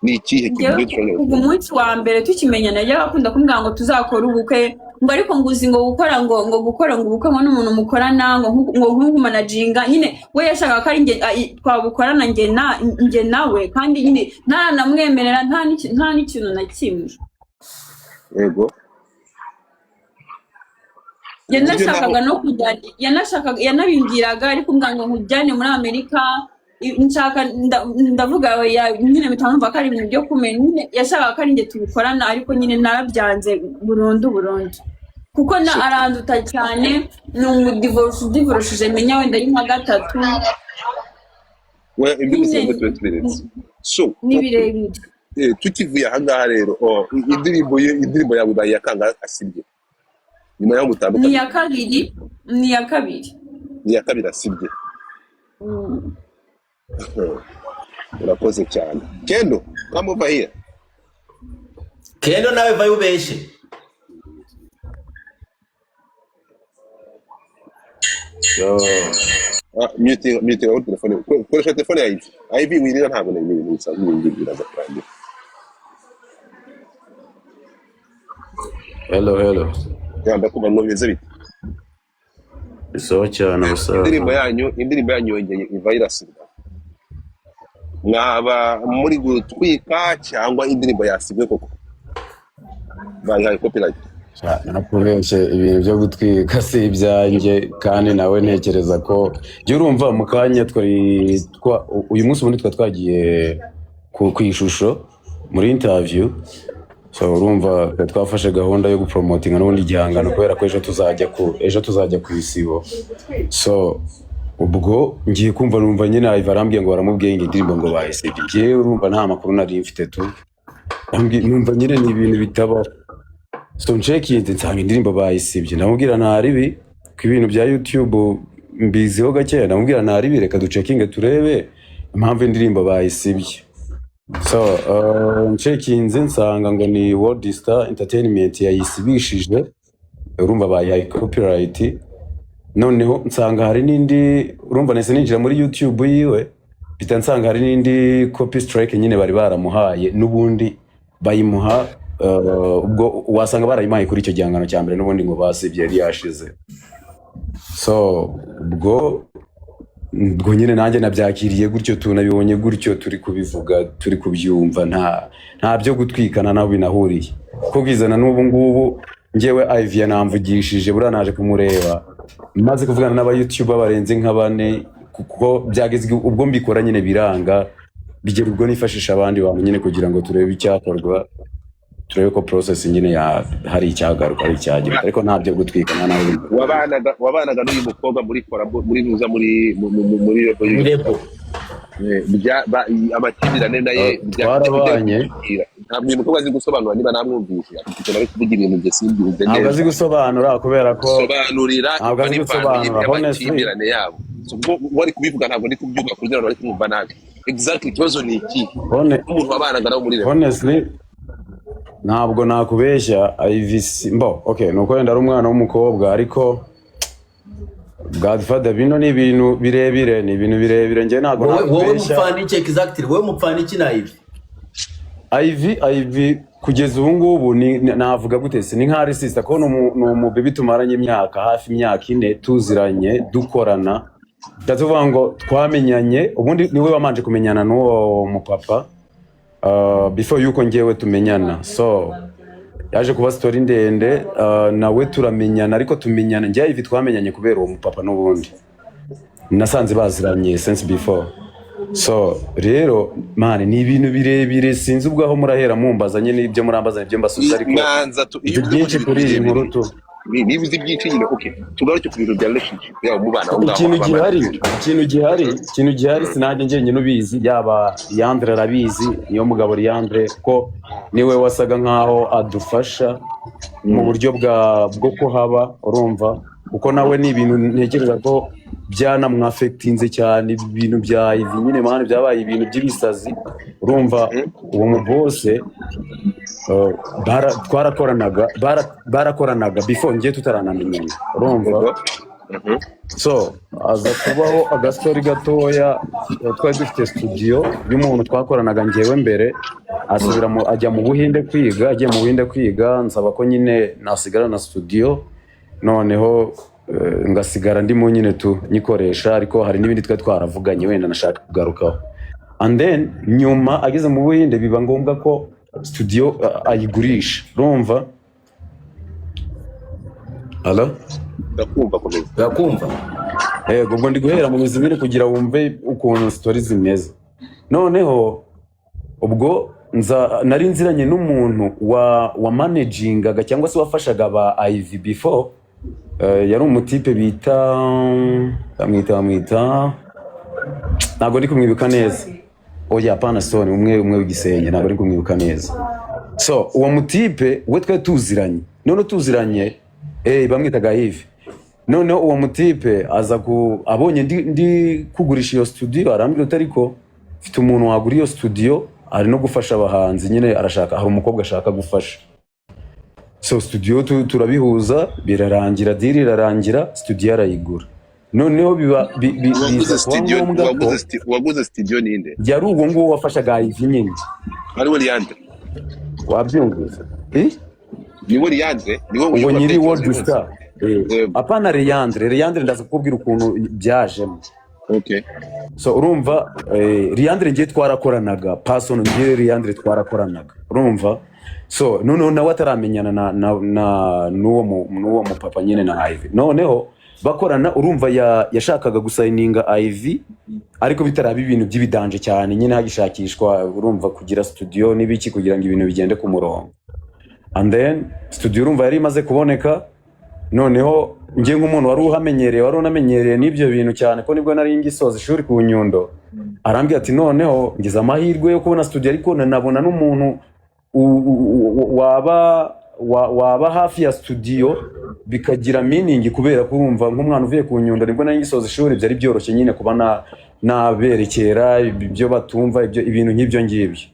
Ni ikihe kintu njyewe dushobora kuva umunsi wa mbere tukimenyana yajyaga akunda kumbwira ngo tuzakore ubukwe, ngo ariko ngo uzi ngo gukora ngo gukora ngo ubukwe ngo n'umuntu mukorana ngo nk'umanaginga nyine. We yashakaga ko ari njye twabukorana njye nawe, kandi nyine ntaranamwemerera, nta n'ikintu na kimwe. Uburyo naho Yanashakaga no kujyana, yanashakaga, yanabimbwiraga ariko mbwa ngo nkujyane muri Amerika. Nshaka ndavuga oya nyine, mpita numva ko ari ibintu byo kumenya nyine. Yashakaga ko ari njye tubikorana, ariko nyine narabyanze burundu burundu, kuko na So aranduta cyane. Ni umudivorce udivorushije menya wenda ari nka gatatu. We ibyo Nyine gusa tube tubiretse. So ni okay. birebire. Tukivuye ahangaha rero, oh, indirimbo ye, indirimbo yawe ibaye iyakanga asibye nyuma y'aho Ni mutandukanye? iya kabiri, ni iya kabiri. Ni iya kabiri asibye. Urakoze cyane. Kendo, come over here. Kendo, nawe vayo ubeshe. Yo. Mute, mute aho telefone. Koresha telefone ya Ivy. Ivy wirira, ntabwo nari ibintu bisanzwe, ibintu biraza kurangira. Hello, hello. Ya, ndakumva ngo bimeze bite? Bisoho cyane Indirimbo abasaza. yanyu, indirimbo yanyu yongeye iva irasibwa. Mwaba muri gutwika cyangwa indirimbo yasibwe koko bayihaye copyright? Nakubeshye, ibintu byo gutwika si ibyanjye, kandi nawe ntekereza ko jya urumva mu kanya twari uyu munsi ubundi twari twagiye ku ishusho muri interview. So urumva twari twafashe gahunda yo gupromotinga n'ubundi igihangano, kubera ko ejo tuzajya ku isibo. So ubwo ngiye kumva numva nyine Ivan arambwiye ngo baramubwiye ngo indirimbo ngo bayisibye. Njyewe urumva nta makuru nari mfite tu. Numva nyine ni ibintu bitabaho. So ncekinze nsanga indirimbo bayisibye, ndamubwira nta ribi, ko ibintu bya YouTube mbiziho gakeya. Ndamubwira nta ribi, reka ducekinge turebe impamvu indirimbo bayisibye. So ncekinze nsanga ngo ni World Star Entertainment yayisibishije, urumva bayihaye copyright. Noneho nsanga hari n'indi, urumva nahise ninjira muri YouTube yiwe, mpita nsanga hari n'indi copy strike nyine bari baramuhaye n'ubundi bayimuha, ubwo wasanga barayimuhaye kuri icyo gihangano cya mbere n'ubundi ngo basibye yari yashize. So ubwo nyine nanjye nabyakiriye gutyo, tunabibonye gutyo, turi kubivuga, turi kubyumva, nta byo gutwikana naho binahuriye, kuko bwizana n'ubu ngubu njyewe Ivy yanamvugishije, buriya naje kumureba maze kuvugana n'aba YouTuber barenze nka bane, kuko byageze ubwo mbikora nyine biranga, bigera ubwo nifashisha abandi bantu nyine kugira ngo turebe icyakorwa, turebe ko process nyine ya hari icyagaruka, hari icyagira, ariko nta byo gutwika, nta naho binahuriye. Wabanaga n'uyu mukobwa muri collabo, muri nuza, muri muri label Muri y'uyu label. mugabo. Amakimbirane naye Twarabanye. Ntabwo uyu mukobwa azi gusobanura. Niba namwumvise, afite ikintu ari kuvuga, ibintu bye simbyumve Ntabwo azi neza. gusobanura kubera ko Sobanurira ntabwo imva azi n'imvano gusobanura, honestly. y'amakimbirane yabo. So, ubwo wari kubivuga, ntabwo ndi kubyumva kugira ngo bari kumva nabi. Exactly, ikibazo ni iki? Nk'umuntu wabanaga nawe muri label. Honestly, ntabwo nakubeshya, Ivy mbo okay, nuko wenda ari umwana w'umukobwa, ariko Godfather, bino ni ibintu birebire, ni ibintu birebire, njye ntabwo Wowe nakubeshya. mupfana iki exactly? Wowe mupfana iki na Ivy? Ivy kugeza ubu ngubu navuga gute se, ni nka ari sister, kuko ni umubebi tumaranye imyaka hafi imyaka 4 tuziranye, dukorana. Ndavuga ngo twamenyanye, ubundi niwe wamanje kumenyana n'uwo mupapa before yuko njyewe tumenyana. So yaje kuba story ndende, nawe turamenyana, ariko tumenyana njye Ivy twamenyanye kubera uwo mupapa, n'ubundi nasanze baziranye since before. So rero man, ni ibintu birebire, sinzi ubwo aho murahera mumbaza nyine, ibyo murambaza nibyo mbasubiza, ariko Mwanza tu iyo ibyo uvuze ngo byinshi ni kuri iyi birebire, nkuru tu. Niba uzi byinshi nyine, okay, tugaruke ku bintu bya relationship yabo mubana aho ngaho. Ikintu abamana. gihari, ikintu gihari, sinajye njyenyine ubizi, yaba Leandre arabizi, niyo mugabo Leandre, ko niwe wasaga nkaho adufasha mu buryo bwo kuhaba, urumva, kuko nawe ni ibintu ntekereza ko byanamwafekitinze cyane, ibintu bya Ivy nyine, man, byabaye ibintu by'ibisazi. Urumva, uwo mu boss twarakoranaga, barakoranaga before ngiye tutaranamenyana, urumva. So aza kubaho agastori gatoya. Twari dufite studio y'umuntu twakoranaga ngewe mbere, asubira mu, ajya mu Buhinde kwiga. Agiye mu Buhinde kwiga, nsaba ko nyine nasigara na studio, noneho ngasigara ndimo nyine tu nyikoresha, ariko hari n'ibindi twari twaravuganye wenda nashaka kugarukaho. And then nyuma ageze mu Buhinde biba ngombwa ko studio ayigurisha, urumva. Hello? Ndakumva, komeza. Urakumva. Yego, ubwo ndi guhera mu mizi ibiri kugira wumve ukuntu story zimeze. Noneho ubwo nza nari nziranye n'umuntu wa managingaga cyangwa se wafashaga ba Ivy before, yari umutipe bita, bamwita, ntabwo ndi kumwibuka neza. Oya, pana Stone, umwe umwe w'igisenyi, ntabwo ndi kumwibuka neza. So uwo mutipe we twari tuziranye, none tuziranye, bamwitaga Yves. Noneho uwo mutipe aza ku abonye ndi kugurisha iyo studio, arambwira uti: "Ariko mfite umuntu wagura iyo studio, ari no gufasha abahanzi nyine, arashaka, hari umukobwa ashaka gufasha." So studio turabihuza, birarangira, deal irarangira, studio arayigura. Noneho biba Uwaguze biza kuba studio ngombwa ko Uwaguze studio ninde? Yari uwo nguwo wafashaga Ivy nyine. Ariwe Leandre? Wabyumvise? Eh? Niwe Leandre, niwe Ubwo nyiri watekereje World uyu munsi? Star. Yego. Apana Leandre. Leandre ndaza kukubwira ukuntu byajemo. Okay. So urumva, Leandre ngiye twarakoranaga person, ngiye Leandre twarakoranaga, urumva. So noneho nawe ataramenyana na n'uwo mupapa nyine na Ivy, noneho bakorana, urumva, yashakaga gusayininga Ivy ariko bitaraba ibintu by'ibidanje cyane nyine, hagishakishwa, urumva, kugira studio n'ibiki kugira ngo ibintu bigende ku murongo. And then studio urumva yari imaze kuboneka. Noneho njye nk'umuntu wari uhamenyereye, wari unamenyereye n'ibyo bintu cyane, ko nibwo nari ngisoza ishuri ku Nyundo, arambwira ati: "Noneho ngize amahirwe yo kubona studio, ariko nanabona n'umuntu waba hafi ya studio, bikagira meaning," kubera ko urumva nk'umwana uvuye ku Nyundo, nibwo nari ngisoza ishuri, byari byoroshye nyine kuba naberekera ibyo batumva, ibyo ibintu nk'ibyo ngibyo.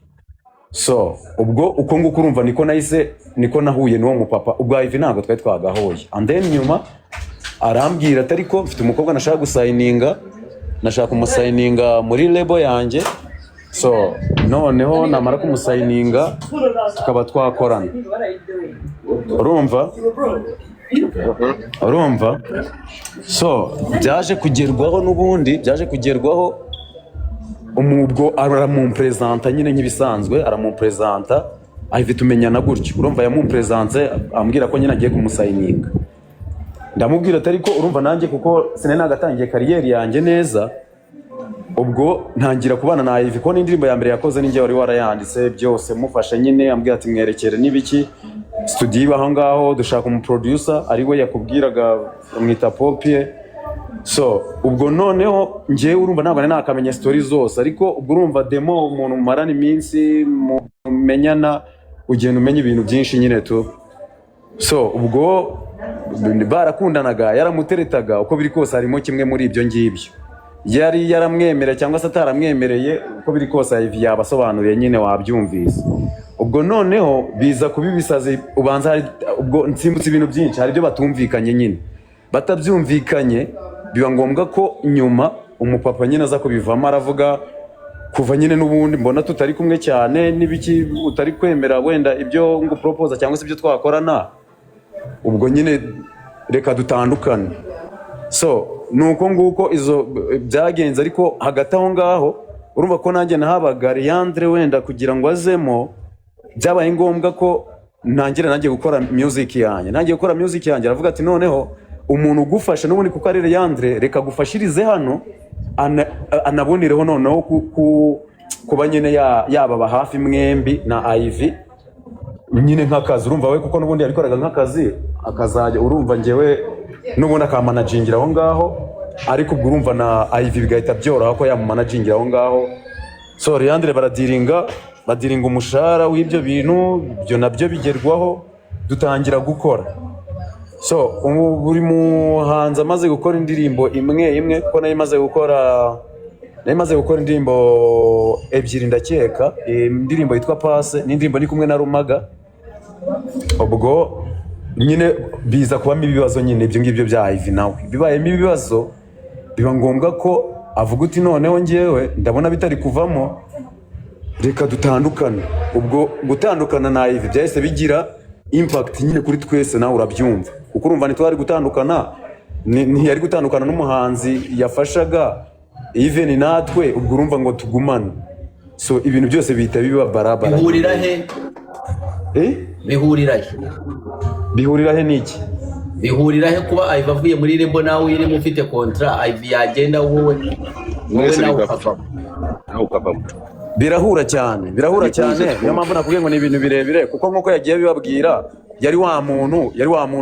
So ubwo uko nguko, urumva, niko nahise, niko nahuye n'uwo mupapa. Ubwo Ivy ntabwo twari twagahuye. And then nyuma arambwira ati: "Ariko mfite umukobwa nashaka gusayininga, nashaka kumusayininga muri label yanjye, so noneho namara kumusayininga tukaba twakorana," urumva. So byaje kugerwaho n'ubundi, byaje kugerwaho, ubwo aramumperezanta nyine nk'ibisanzwe, aramumperezanta, ahita tumenyana gutyo. Urumva, yamumperezanse ambwira ko nyine agiye kumusayininga. Ndamubwira ati: "Ariko urumva nanjye kuko sinari nagatangiye career yanjye neza." Ubwo ntangira kubana na Ivy, ko n'indirimbo ya mbere yakoze ninjye wari warayanditse byose, mufasha nyine, ambwira ati: "Mwerekere n'ibiki." Studio iba aho ngaho, dushaka umuproducer, ari we yakubwiraga, bamwita Popie. So ubwo noneho njyewe urumva ntabwo nari nakamenya story zose, ariko ubwo urumva demo umuntu mumarana iminsi mumenyana, ugenda umenya ibintu byinshi nyine tu. So ubwo barakundanaga, yaramuteretaga, uko biri kose harimo kimwe muri ibyo ngibyo, yari yaramwemereye cyangwa se ataramwemereye, uko biri kose Ivy yabasobanuriye nyine, wabyumvise. Ubwo noneho biza kuba ibisazi, ubanza hari ubwo nsimbutse ibintu byinshi, hari ibyo batumvikanye nyine. Batabyumvikanye, biba ngombwa ko nyuma umupapa nyine aza kubivamo, aravuga: "Kuva nyine n'ubundi mbona tutari kumwe cyane n'ibiki, utari kwemera wenda ibyo ngo proposa cyangwa se ibyo twakorana, ubwo nyine reka dutandukane." So ni uko nguko izo byagenze. Ariko hagati aho ngaho, urumva ko nanjye nahabaga, Leandre wenda kugira ngo azemo byabaye ngombwa ko ntangira nanjye gukora music yanjye. Ntangiye gukora music yanjye, aravuga ati: "Noneho umuntu ugufasha n'ubundi kuko ari Leandre, reka gufashirize hano, anabonereho noneho kuba nyine yababa hafi mwembi na Ivy." Nyine nk'akazi, urumva we, kuko n'ubundi yabikoraga nk'akazi, akazajya, urumva, njyewe n'ubundi akamanagingira aho ngaho, ariko ubwo urumva na Ivy bigahita byoroha ko yamumanagingira aho ngaho. So Leandre baradiringa umushahara w'ibyo bintu, ibyo nabyo bigerwaho, dutangira gukora. So ubu buri muhanzi amaze gukora indirimbo imwe imwe, kuko nayo imaze gukora indirimbo ebyiri ndakeka, indirimbo yitwa Pase n'indirimbo ndi kumwe na Rumaga. Ubwo nyine biza kubamo ibibazo nyine, ibyo ngibyo bya Ivy nawe bibayemo ibibazo, biba ngombwa ko avuga uti: "Noneho njyewe ndabona bitari kuvamo, reka dutandukane." Ubwo gutandukana na Ivy byahise bigira impact nyine kuri twese, nawe urabyumva, kuko urumva ntitwari gutandukana, ntiyari gutandukana n'umuhanzi yafashaga, even natwe ubwo urumva ngo tugumane. So ibintu byose bihita biba barabara. Bihurira he? Eh? Bihurira he? Bihurira he n'iki? Bihurira he kuba Ivy avuye muri label, nawe uyirimo ufite contrat, Ivy yagenda, wowe Mwese nawe bigapfa. ukavamo? Nawe ukavamo. Birahura cyane, birahura Bikunze cyane. twumve. Niyo mpamvu nakubwiye ngo ni ibintu birebire, kuko nk'uko yagiye abibabwira, yari wa muntu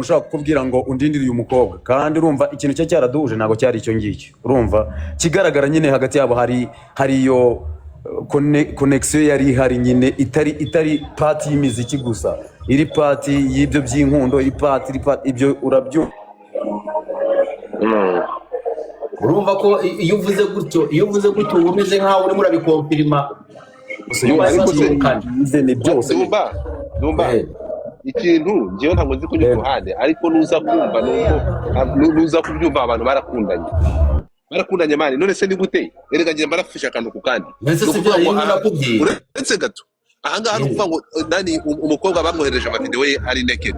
ushaka kukubwira ngo undindire uyu mukobwa, kandi urumva ikintu cye cyaraduhuje ntabwo cyari icyo ngicyo. Urumva kigaragara nyine hagati yabo hari iyo connection yari ihari nyine, itari part y'imiziki gusa, iri part y'ibyo by'inkundo, iri part ibyo urabyumva. Urumva ko iyo uvuze gutyo uba umeze nkaho urimo urabikonfirima. Yo, ariko se Ni byose. Dumba, Dumba. Eh. Ikintu njyewe ntabwo nzi kunyura iruhande, ariko nuza kumva nuko nuza kubyumva, abantu barakundanye, barakundanye man. None se ni gute? Erega njye mbarafishe akantu ku kandi. Mbese Ni si byo ukuvuga ngo nari nakubwiye? Uretse gato, ahangaha ni ukuvuga ngo nani, umukobwa bamwohereje amavideo ye ari naked,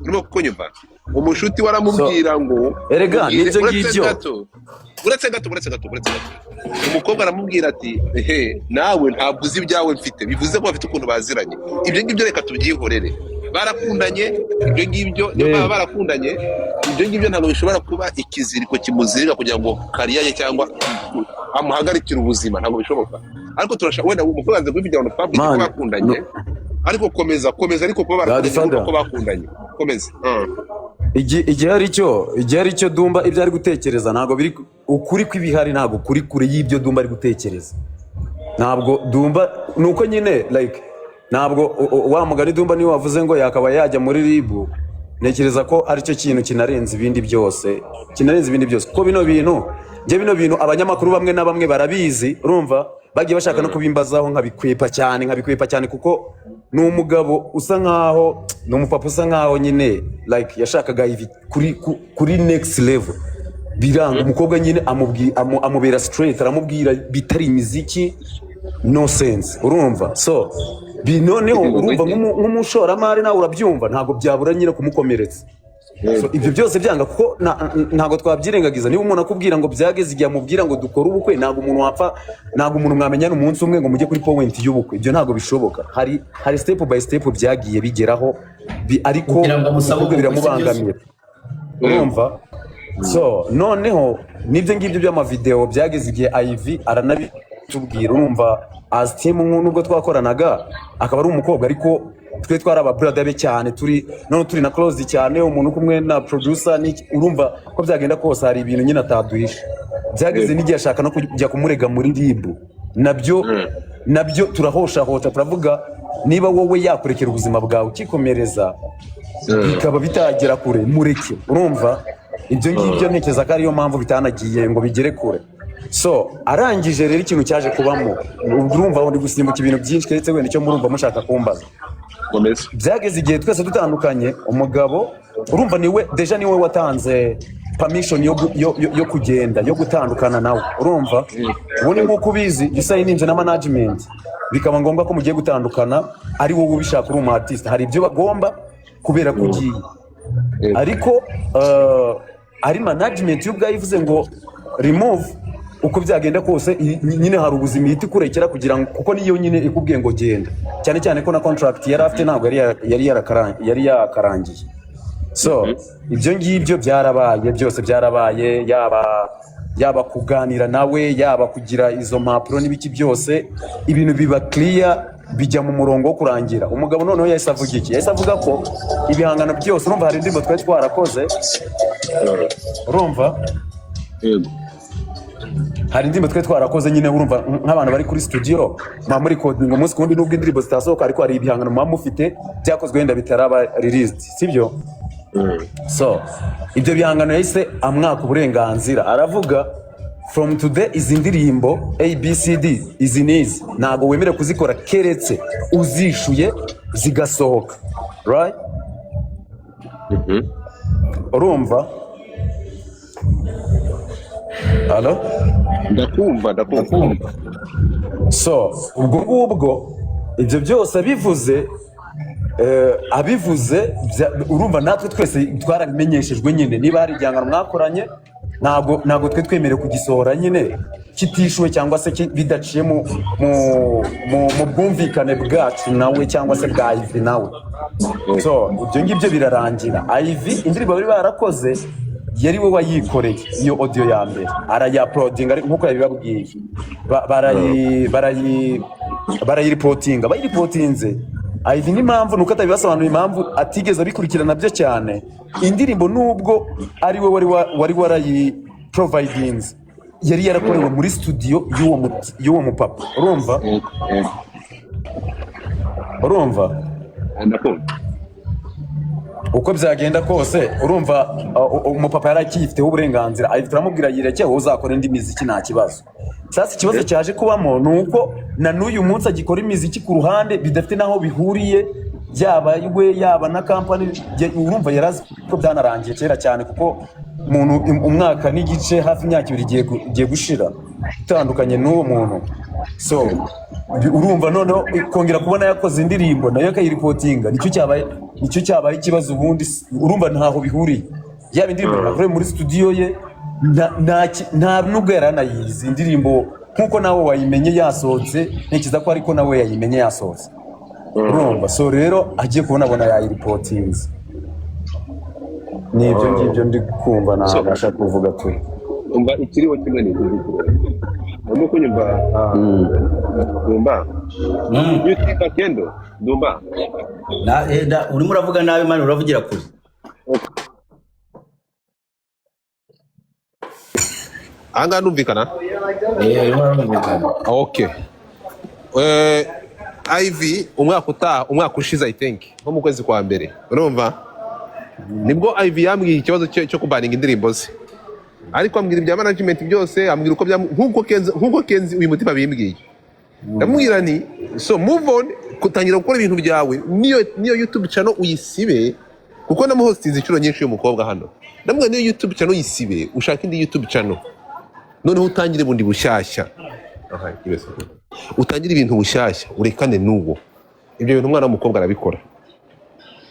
urimo kunyumva? Umushuti we aramubwira ngo Erega, mubwire- nibyo uretse ngibyo. gato, uretse gato, uretse gato, uretse gato. Umukobwa aramubwira ati: "Ehe, nawe ntabwo uzi ibyawe mfite." Bivuze ko bafite ukuntu baziranye. Ibyo ngibyo reka tubyihorere, barakundanye ibyo ngibyo. Niyo baba barakundanye, ibyo ngibyo ntabwo bishobora kuba ikiziriko kimuzirika kugira ngo career ye cyangwa amuhagarikire ubuzima, ntabwo bishoboka. Ariko turashaka wenda umukobwa yanze kubivugira ngo public ko Man, bakundanye. Ariko komeza, komeza. Ariko kuba barakundanye, Godfather. urumva ko bakundanye. Komeza. Igihe ari cyo Dumba ibyo ari gutekereza ntabwo biri ukuri kw'ibihari, ntabwo kuri kure y'ibyo Dumba ari gutekereza. Ntabwo Dumba ni uko nyine, like, ntabwo wa mugani Dumba niwe wavuze ngo yakaba yajya muri RIB. Ntekereza ko aricyo kintu kinarenze ibindi byose, kinarenze ibindi byose, kuko bino bintu njye, bino bintu abanyamakuru bamwe na bamwe barabizi, urumva bagiye bashaka no kubimbazaho, nkabikwepa cyane, nkabikwepa cyane, kuko ni umugabo usa nkaho, ni umupapa usa nkaho nyine, like, yashakaga ivi kuri next level, biranga. Umukobwa nyine amubera straight, aramubwira bitari imiziki, no sense, urumva? So noneho urumva nk'umushoramari nawe urabyumva, ntabwo byabura nyine kumukomeretsa. So, ibyo byose byanga, kuko ntabwo twabyirengagiza. Niba umuntu akubwira ngo byageze igihe amubwira ngo dukore ubukwe, ntabwo umuntu wapfa, ntabwo umuntu mwamenyana umunsi umwe ngo mujye kuri point y'ubukwe, ibyo ntabwo bishoboka. Hari step by step byagiye bigeraho, ariko Kugira ngo amusabe umukobwa ubukwe, si byo se? biramubangamira, urumva? So noneho n'ibyo ngibyo by'amavideo byageze igihe Ivy aranabitubwira. Urumva, as team, nubwo twakoranaga akaba ari umukobwa, ariko twe twari aba brother be cyane, turi none turi na close cyane, umuntu kumwe na producer n'iki, urumva ko byagenda kose hari ibintu nyine ataduhisha. Byageze n'igihe ashaka no kujya kumurega muri RIB, nabyo turahoshahosha, turavuga niba wowe yakurekera ubuzima bwawe ukikomereza, bikaba bitagera kure, mureke. Urumva ibyo ngibyo ntekereza ko ariyo mpamvu bitanagiye ngo bigere kure. So arangije rero, ikintu cyaje kubamo, ubwo urumva ndi gusimbuka ibintu byinshi, keretse wenda icyo murumva mushaka kumbaza. Komeza. Byageze igihe twese dutandukanye, umugabo urumva niwe déjà niwe watanze permission yo kugenda, yo gutandukana nawe. Urumva ubundi nk'uko ubizi, iyo usayininze na management, bikaba ngombwa ko mugiye gutandukana, ari wowe ubishaka, uri umu artiste, hari ibyo bagomba kubera ko ugiye, ariko ari management yo ubwayo ivuze ngo remove, uko byagenda kose nyine hari ubuzima ihita ikurekera kugira ngo, kuko niyo nyine ikubwiye ngo genda, cyane cyane ko na contract yari afite ntabwo yari yakarangiye. So ibyo ngibyo byarabaye, byose byarabaye, yaba kuganira nawe, yaba kugira izo mpapuro n'ibiki byose, ibintu biba clear. Bijya mu murongo wo kurangira. Umugabo noneho yahise avuga iki? Yahise avuga ko ibihangano byose, urumva, hari indirimbo twari twarakoze, urumva? Yego. Hari indirimbo twari twarakoze nyine, urumva, nk'abantu bari kuri studio muba muri recording umunsi ku wundi, nubwo indirimbo zitasohoka, ariko hari ibihangano muba mufite byakozwe wenda bitaraba released, sibyo? So ibyo bihangano yahise amwaka uburenganzira, aravuga: "From today, izi ndirimbo ABCD, izi n'izi, ntabwo wemerewe kuzikora keretse uzishuye zigasohoka." Right? Urumva? Halo? Ndakumva, ndakumva. So ubwo ngubwo ibyo byose abivuze, urumva natwe twese twarabimenyeshejwe nyine. Niba hari igihangano mwakoranye, ntabwo twe twemerewe kugisohora nyine kitishuwe cyangwa se bidaciye mu bwumvikane bwacu nawe cyangwa se bwa Ivy nawe. So ibyo ngibyo birarangira. Ivy, indirimbo bari barakoze, yari we wayikoreye iyo audio ya mbere, arayauploadinga nk'uko yabibabwiye. Barayireportinga. Bayireportinze, Ivy n'impamvu nuko atabibasobanuriye, impamvu atigeze abikurikirana byo cyane. Indirimbo, nubwo ari we wari warayiprovidinze, yari yarakorewe muri studio y'uwo mupapa, urumva? Yego. Urumva? Ndakumva. Uko byagenda kose, urumva, umupapa yari akiyifiteho uburenganzira. Ahita turamubwira yireke, wowe uzakora indi miziki, nta kibazo. Sasa ikibazo cyaje kubamo ni uko na n'uyu munsi agikora imiziki ku ruhande bidafite n'aho bihuriye, yaba we, yaba na company. Urumva yari azi ko byanarangiye kera cyane, kuko umuntu umwaka n'igice, hafi imyaka 2 igiye gushira utandukanye n'uwo muntu. So urumva noneho kongera kubona yakoze indirimbo nayo akayireportinga, nicyo cyabaye ikibazo. Ubundi urumva ntaho bihuriye, yaba indirimbo yakorewe muri studio ye, nta nubwo yari anayizi indirimbo. Nk'uko nawe wayimenye yasohotse, ntekereza ko ariko nawe yayimenye yasohotse, urumva? So rero agiye kubona abona yayireportinze. Ni ibyo ngibyo ndi kumva ntabasha kuvuga tu. Umva, ikiriho kimwe ni iki ngiki rero. Urimo kunyumva, Dumba? Yutika kendo Dumba. Urimo uravuga nabi man, uravugira kure. Ahangaha numvikana? Eh, urimo urumvikana. Okay. Ivy, umwaka utaha, umwaka ushize, I think nko mu kwezi kwa mbere, urumva, nibwo Ivy yambwiye ikibazo cyo kubaninga indirimbo ze, ariko ambwira ibya management byose, ambwira uko bya nk'uko Kenzi uyu mutima bimbwiye. Ndamubwira nti: "So move on, kutangira gukora ibintu byawe, niyo YouTube channel uyisibe," kuko namuhostinze inshuro nyinshi uyu mukobwa hano. Ndamubwira: "Niyo YouTube channel uyisibe, ushake indi YouTube channel, noneho utangire bundi bushyashya. Aha, ibese. Utangire ibintu bushyashya, urekane n'uwo." Ibyo bintu umwana w'umukobwa arabikora.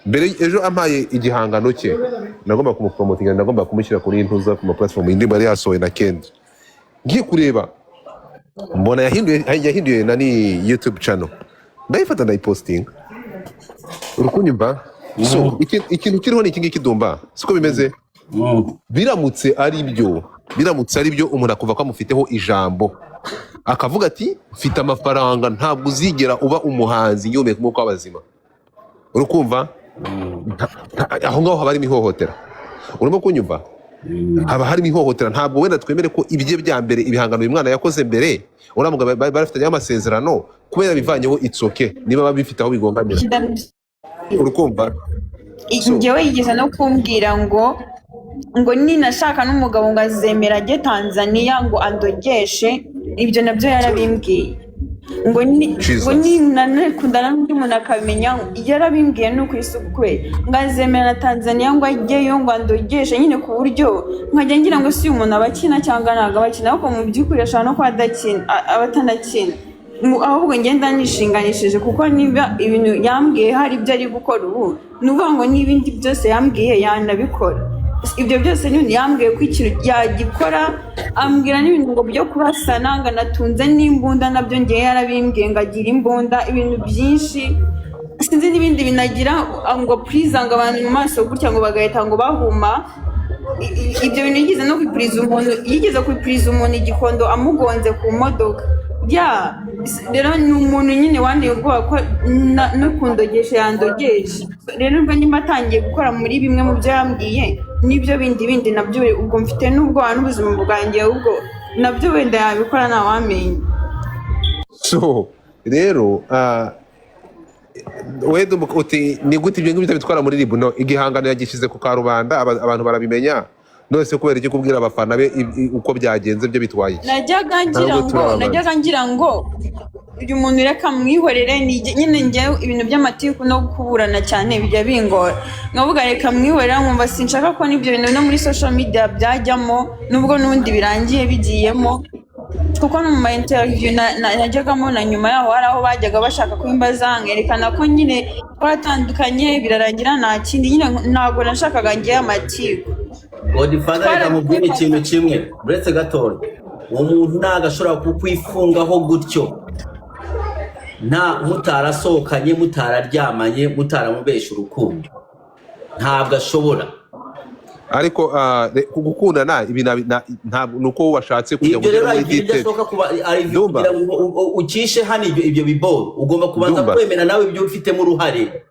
Mbere ejo ampaye igihangano cye, nagomba kumupromotinga, nagomba kumushyira kuri ntuza, ku ma platform, indirimbo yari yasohoye na Kendi. Ngiye kureba mbona yahinduye nani, YouTube channel, ndayifata ndayipostinga. Uri kunyumva? So ikintu kiriho ni iki ngiki, Dumba, siko bimeze? Biramutse ari byo, umuntu akuva ko amufiteho ijambo, akavuga ati: "Mfite amafaranga, ntabwo uzigera uba umuhanzi ngihumeka umwuka w'abazima," uri kumva? Aho ngaho haba harimo ihohotera. Urimo kunyumva? Haba harimo ihohotera. Ntabwo wenda twemere ko ibye bya mbere, ibihangano uyu mwana yakoze mbere, uriya mugabo bari bafitanye amasezerano, kubera bivanyeho, it's okay niba babifite aho bigongamira, uri kumva? So Njyewe yigeze no kumbwira ngo ninashaka n'umugabo ngo azemera ajye Tanzania ngo andogeshe. Ibyo nabyo yarabimbwiye, ngo Jesus. Ninanakundana n'undi muntu akabimenya. Yarabimbwiye ni uku kubera ngo azemera na Tanzania ngo ajyeyo ngo andogeshe nyine, ku buryo nkajya ngira ngo si uyu muntu aba akina cyangwa ntabwo aba akina, ariko mu by'ukuri ashobora no kuba adakina, aba atanakina. Ahubwo ngenda nishinganishije, kuko niba ibintu yambwiye hari ibyo ari gukora ubu, ni ukuvuga ngo n'ibindi byose yambwiye yanabikora. Ibyo byose nyine yambwiye ko ikintu yagikora, ambwira n'ibintu ngo byo kurasana, ngo anatunze n'imbunda, nabyo ngewe yarabimbwiye, ngo agira imbunda, ibintu byinshi, sinzi n'ibindi binagira ngo puriza ngo abantu mu maso gutya ngo bagahita ngo bahuma. Ibyo bintu yigeze no kwipuriza umuntu, yigeze kwipuriza umuntu igikondo amugonze ku modoka. Ya, rero ni umuntu nyine wanteye ubwoba ko no kundogesha yandogesha. Rero ubwo nyuma atangiye gukora muri bimwe mu byo yambwiye, n'ibyo bindi bindi nabyo, ubwo mfite n'ubwoba n'ubuzima bwanjye, ubwo nabyo wenda yabikora, ntawamenya. So rero wenda uti ni gute ibyo ngibyo bitwara muri RIB? No igihangano yagishyize ku karubanda, abantu barabimenya. None se kubera iki kubwira abafana be uko byagenze byo bitwaye iki? Najyaga ngira Ntabwo ngo turi abantu. Najyaga ngira ngo uyu muntu reka mwihorere, nyine njyewe ibintu by'amatiku no kuburana cyane bijya bingora, nkavuga reka mwihorere, nkumva sinshaka ko n'ibyo bintu no muri social media byajyamo, nubwo n'ubundi birangiye bigiyemo, kuko no mu ma interview najyagamo na nyuma yaho hari aho bajyaga bashaka kubimbaza, nkerekana ko nyine twaratandukanye, birarangira, nta kindi nyine, ntabwo nashakaga ngewe amatiku. Godfather, reka mubwire ikintu kimwe uretse gatoya. Uwo muntu ntabwo ashobora kukwifungaho gutyo nta mutarasohokanye, mutararyamanye, mutaramubesha urukundo, ntabwo ashobora. Ariko gukundana ibi ntabwo ni uko washatse kujya Ibyo kugera rero muri ibyo detail. Idashoboka kuba ari Ndumva. kugira ngo ucishe hano ibyo biboro, ugomba kubanza Ndumva. kwemera nawe ibyo ufitemo uruhare.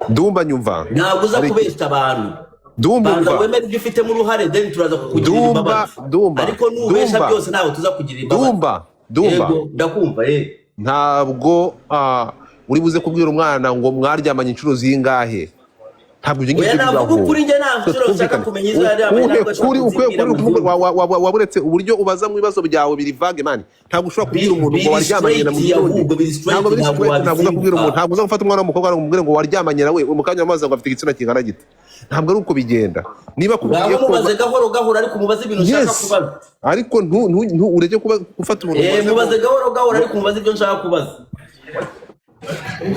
Ndumva, nyumva. Ntabwo uza kubeshya abantu. Ndumva. Banza Umva. wemere ibyo ufitemo uruhare, then turaza kukugirira Ndumva. imbabazi. Ndumva. Ariko nubesha Ndumva. byose, ntabwo tuza kugira imbabazi. Ndumva, ndumva. Yego, ndakumva. Ntabwo uri buze kubwira umwana ngo mwaryamanye inshuro zingahe, ntabwo ibyo Oya, ngibyo navuga bibaho. ukuri, njye nta nshuro nshaka Twumvikane. kumenya izo yaryamanye, Ukuhe ntabwo ashobora kuri ukuhe kuzibwira kuri mu ukuvuga gihugu. Waburetse uburyo ubaza mu bibazo byawe biri vague, man. Ntabwo ushobora kubwira umuntu ngo Biri waryamanye na straight. mu gitondo. Ahubwo biri straight. Ntabwo biri Ntabwo straight. Ntabwo uza kubwira umuntu, wabisimbuka. ntabwo uza gufata umwana w'umukobwa ngo umubwire ngo waryamanye nawe mu kanya amazi ngo afite igitsina kingana gite. Ntabwo ari uko bigenda. Niba akubwiye Ngaho ko mubaze gahoro gahoro, ariko mubaze ibintu ushaka kubaza. Ariko ureke kuba gufata umuntu Eh, mubaze ngo mubaze gahoro gahoro, ariko mubaze ibyo nshaka kubaza.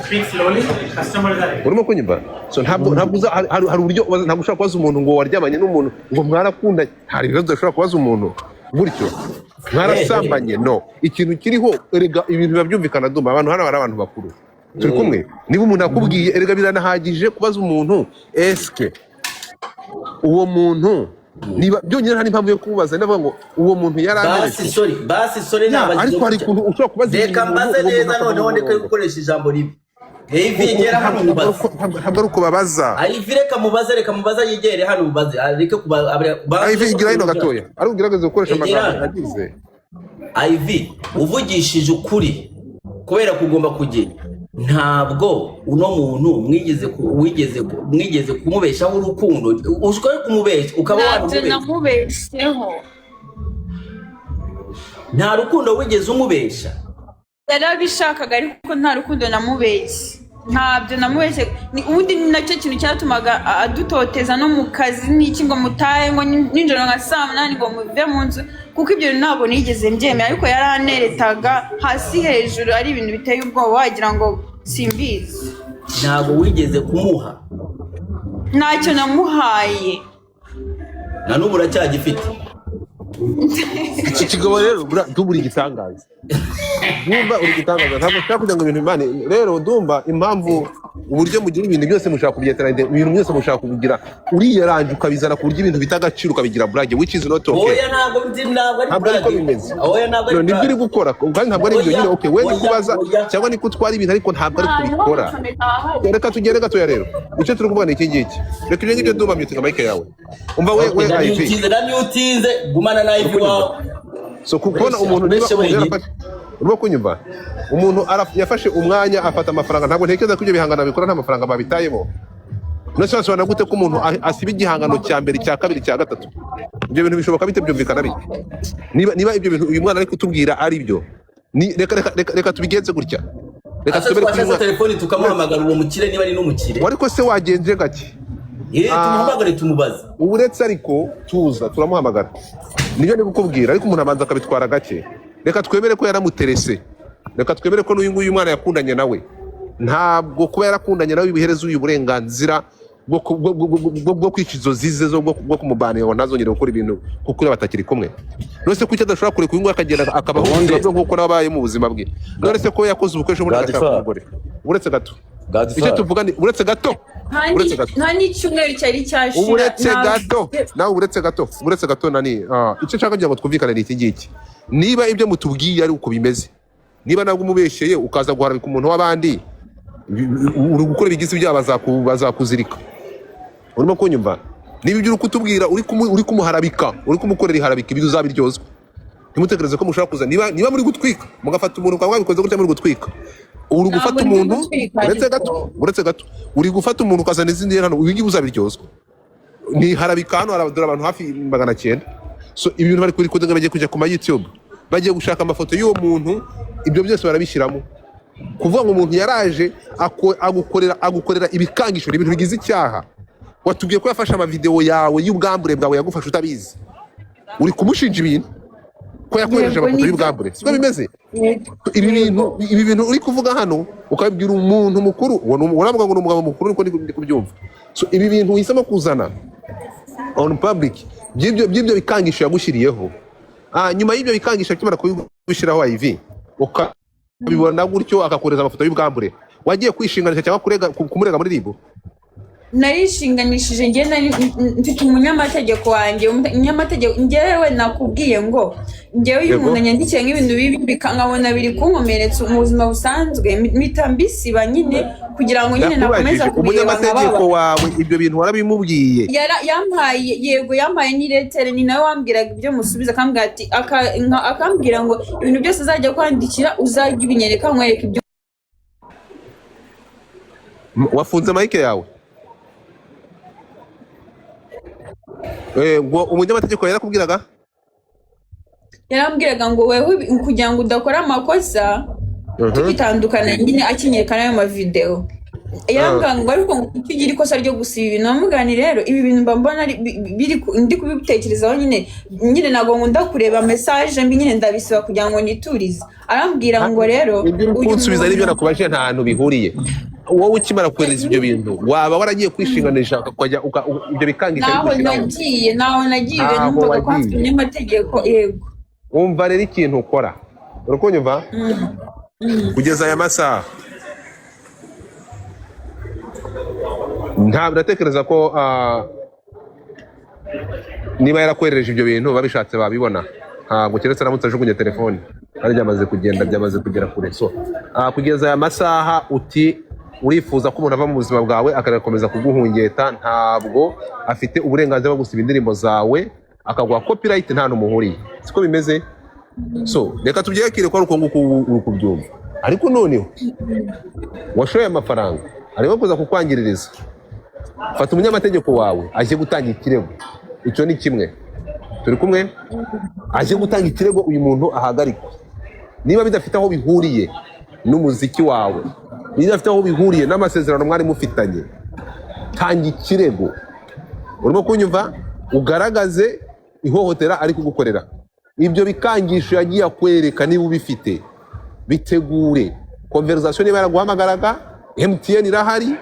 Speak slowly. Customers are Urimo kunyumva? So ntabwo uza hari uburyo ntabwo ushobora kubaza umuntu ngo waryamanye n'umuntu, ngo mwarakundanye. Hari ibibazo udashobora kubaza umuntu gutyo, mwarasambanye. No ikintu kiriho erega ibintu biba byumvikana. Ndumva abantu hano ari abantu bakuru turi kumwe. Niba umuntu akubwiye, erega biranahagije kubaza umuntu eske uwo muntu, niba byonyine nta n'impamvu yo kumubaza, ndavuga ngo uwo muntu Basi yaranteretse. Sorry, basi sorry. Ya, Nabajije ariko hari gutya. ukuntu ushobora kubaza Reka ibintu mbaze uwo muntu neza akava mu noneho ndeke murongo. gukoresha ijambo ribi. Ivy, gera hano Ntabwo ari mubaze. ntabwo ari uko babaza. Ivy, reka mubaze, reka mubaze, yegere hano mubaze, areke kuba Ivy, igira hino gatoya, ariko ugerageze gukoresha Egera amagambo hano. agize. Ivy, uvugishije ukuri, kubera kugomba kugenda, ntabwo uno muntu mwigeze kumubeshaho urukundo? Ushobora kumubeshya ukaba Ntabyo wanamubeshya. namubeshyeho. Nta rukundo wigeze umubesha? Yarabishakaga, ariko nta rukundo namubeshye, ntabyo namubeshye. Ubundi ni nacyo kintu cyatumaga adutoteza no mu kazi n'iki, ngo mutahe ngo nijoro nka saa 8, ngo muve mu nzu, kuko ibyo bintu ntabwo nigeze mbyemera. Ariko yaraneretaga hasi hejuru, ari ibintu biteye ubwoba, wagira ngo simbizi. Ntabwo wigeze kumuha? Ntacyo namuhaye. Na n'ubu uracyagifite? Iki kigabo rero ndumva uri igitangaza, ndumva uri igitangaza. Ntabwo nshaka kugira ngo ibintu bimane. Rero ndumva impamvu uburyo mugira ibintu byose mushaka kubyetera, ibintu byose mushaka kubigira uriyaranje, ukabizana ku buryo ibintu bita agaciro ukabigira blague, which is not okay. Oya, ntabwo nzi, ntabwo ari Ntabwo ariko blague. bimeze. Oya, ntabwo ari No, nibyo uri blague. gukora kandi ntabwo ari ibyo Oya, nyine. Okay, we ni oya, kubaza oya. cyangwa ni kutwara ibintu, ariko ntabwo ari kubikora. Reka tugere gatoya. Rero icyo turi kuvuga ni iki ngiki. Reka ibyo ngibyo ndumva myutinga mic yawe. Umva we, we Ivy. Ndamyutinze, ndamyutinze, gumana na Ivy wawe. So kubona umuntu niba Ubeshe umuntu wenyine. yarafashe, urimo kunyumva, umuntu yafashe umwanya afata amafaranga, ntabwo ntekereza ko ibyo bihangano bikora nta mafaranga babitayemo. None se wasobanura gute ko umuntu asiba igihangano cya mbere, cya kabiri, cya gatatu? Ibyo bintu bishoboka bite? Byumvikana bite? Niba ibyo bintu uyu mwana ari kutubwira ari byo, ni reka tubigenze gutya, reka Ase twemere ko uyu twashatse mwana telefoni tukamuhamagara uwo mukire, niba ari n'umukire. Ariko se wagenje gake? Eh, tumuhamagare tumubaze. Uretse ariko tuza turamuhamagara, nibyo ndi kukubwira. Ariko umuntu abanza akabitwara gake. Reka twemere ko yaramuterese, reka twemere ko n'uyu nguyu mwana yakundanye nawe. Ntabwo kuba yarakundanye nawe bihereza uyu burenganzira bwo kwica inzozi ze zo bwo kumubanira ngo ntazongere gukora ibintu kuko uriya batakiri kumwe. None se kuki adashobora kureka uyu nguyu akagenda akabaho Ubundi ubuzima bwe nk'uko nawe abaye mu buzima bwe? None se ko yakoze ubukwe ejo bundi agashaka Godfather. umugore? Uretse gato, icyo Godfather. tuvuga ni uretse gato, uretse gato. Nta n'icyumweru cyari cyashira. Uretse gato nawe, uretse gato, uretse gato. Nani, icyo nshaka kugira ngo twumvikane ni iki ngiki: niba ibyo mutubwiye ari uko bimeze. Niba nabwo umubeshyeye, ukaza guharabika umuntu w'abandi, uri gukora ibigize ibyaha, bazakuzirika. Urimo kunyumva? Niba ibyo uri kutubwira uri kumuharabika, uri kumukorera iharabika, ibyo uzabiryozwa. Ntimutekereze ko mushobora kuza, niba muri gutwika, mugafata umuntu ukaba wabikoze gutya muri gutwika, uri gufata Ntabwo ndi umuntu. gutwika, Uretse ariko. gato, uretse gato, uri gufata umuntu ukazana izindi hano, ibi ngibi uzabiryozwa. Ni harabika hano haradura abantu hafi 900. So ibi bintu bari kubirikodinga, bagiye kujya ku ma YouTube, bagiye gushaka amafoto y'uwo muntu, ibyo byose barabishyiramo. Kuvuga ngo umuntu yaraje agukorera ibikangisho ni ibintu bigize icyaha. Watubwiye ko yafashe amavideo yawe y'ubwambure bwawe, yagufashe utabizi. Uri kumushinja ibintu ko yakohereje Yego, amafoto nibyo. y'ubwambure, siko bimeze? Yego. Ibi bintu, ibi bintu uri kuvuga hano ukabibwira umuntu mukuru, uwo uravuga ngo ni umugabo mukuru, niko ndi kubyumva. So ibi bintu uhisemo kuzana on public by'ibyo bikangisho yagushyiriyeho, nyuma y'ibyo bikangisho akimara kubigushyiraho, iv ukabibona gutyo, akakohereza amafoto y'ubwambure, wagiye kwishinganisha cyangwa kurega, kumurega muri RIB? Narishinganishije njye, nari mfite umunyamategeko wanjye, umunyamategeko. Njyewe nakubwiye ngo njyewe iyo umuntu anyandikiye nk'ibintu bibi, nkabona biri kunkomeretsa mu buzima busanzwe, mpita mbisiba nyine kugira ngo nyine nakomeza Ndakubajije, kubireba umunyamategeko nkababara. wawe ibyo bintu warabimubwiye? Yampaye, yego, yampaye n'iletter. Ni nawe wambwiraga ibyo musubiza, akambwira ati akambwira ngo ibintu byose azajya kwandikira uzajya ubinyereka, nkwereka ibyo. Wafunze mic yawe. Ngo umunyamategeko yarakubwiraga? Yarambwiraga ngo wewe kugira ngo udakora amakosa, tugitandukana nyine, akinyereka n'ayo mavideo, yarambwira ngo ariko ngo kuki ugira ikosa ryo gusiba ibintu? Namubwira rero ibi bintu mba mbona biri ndi kubitekerezaho nyine, ntabwo nkunda kureba message mbi nyine, ndabisiba kugira ngo niturize. Arambwira ngo rero Ibyo uri uyu kunsubiza n'ibyo muntu nakubajije nta hantu bihuriye. Wowe ukimara kohereza ibyo bintu, waba waragiye kwishinganisha, ukajya ibyo bikangisha Naho bigushyiraho? nagiye, naho nagiye. Ntaho Numvaga ko hafite wagiye. umunyamategeko, yego. Wumva rero ikintu ukora, uri kunyumva? Kugeza aya masaha ntabwo ndatekereza ko niba yarakoherereje ibyo bintu babishatse babibona. Ntabwo, keretse aramutse ajugunye telefone, kandi byamaze kugenda, byamaze kugera kure. So kugeza aya masaha uti urifuza ko umuntu ava mu buzima bwawe akanakomeza kuguhungeta, ntabwo afite uburenganzira bwo gusiba indirimbo zawe akaguha copyright nta n'umuhuriye, siko bimeze? So reka tubyakire ko ari uko nguko uri kubyumva. Ariko noneho washoye amafaranga arimo kuza kukwangiririza, fata umunyamategeko wawe ajye gutanga ikirego. Icyo ni kimwe, turi kumwe? Ajye gutanga ikirego, uyu muntu ahagarikwe. Niba bidafite aho bihuriye n'umuziki wawe, niba bidafite aho bihuriye n'amasezerano mwari mufitanye, tanga ikirego. Urimo kunyumva? Ugaragaze ihohotera ari kugukorera, ibyo bikangisho yagiye akwereka, niba ubifite bitegure conversation. Niba yaraguhamagaraga, MTN irahari,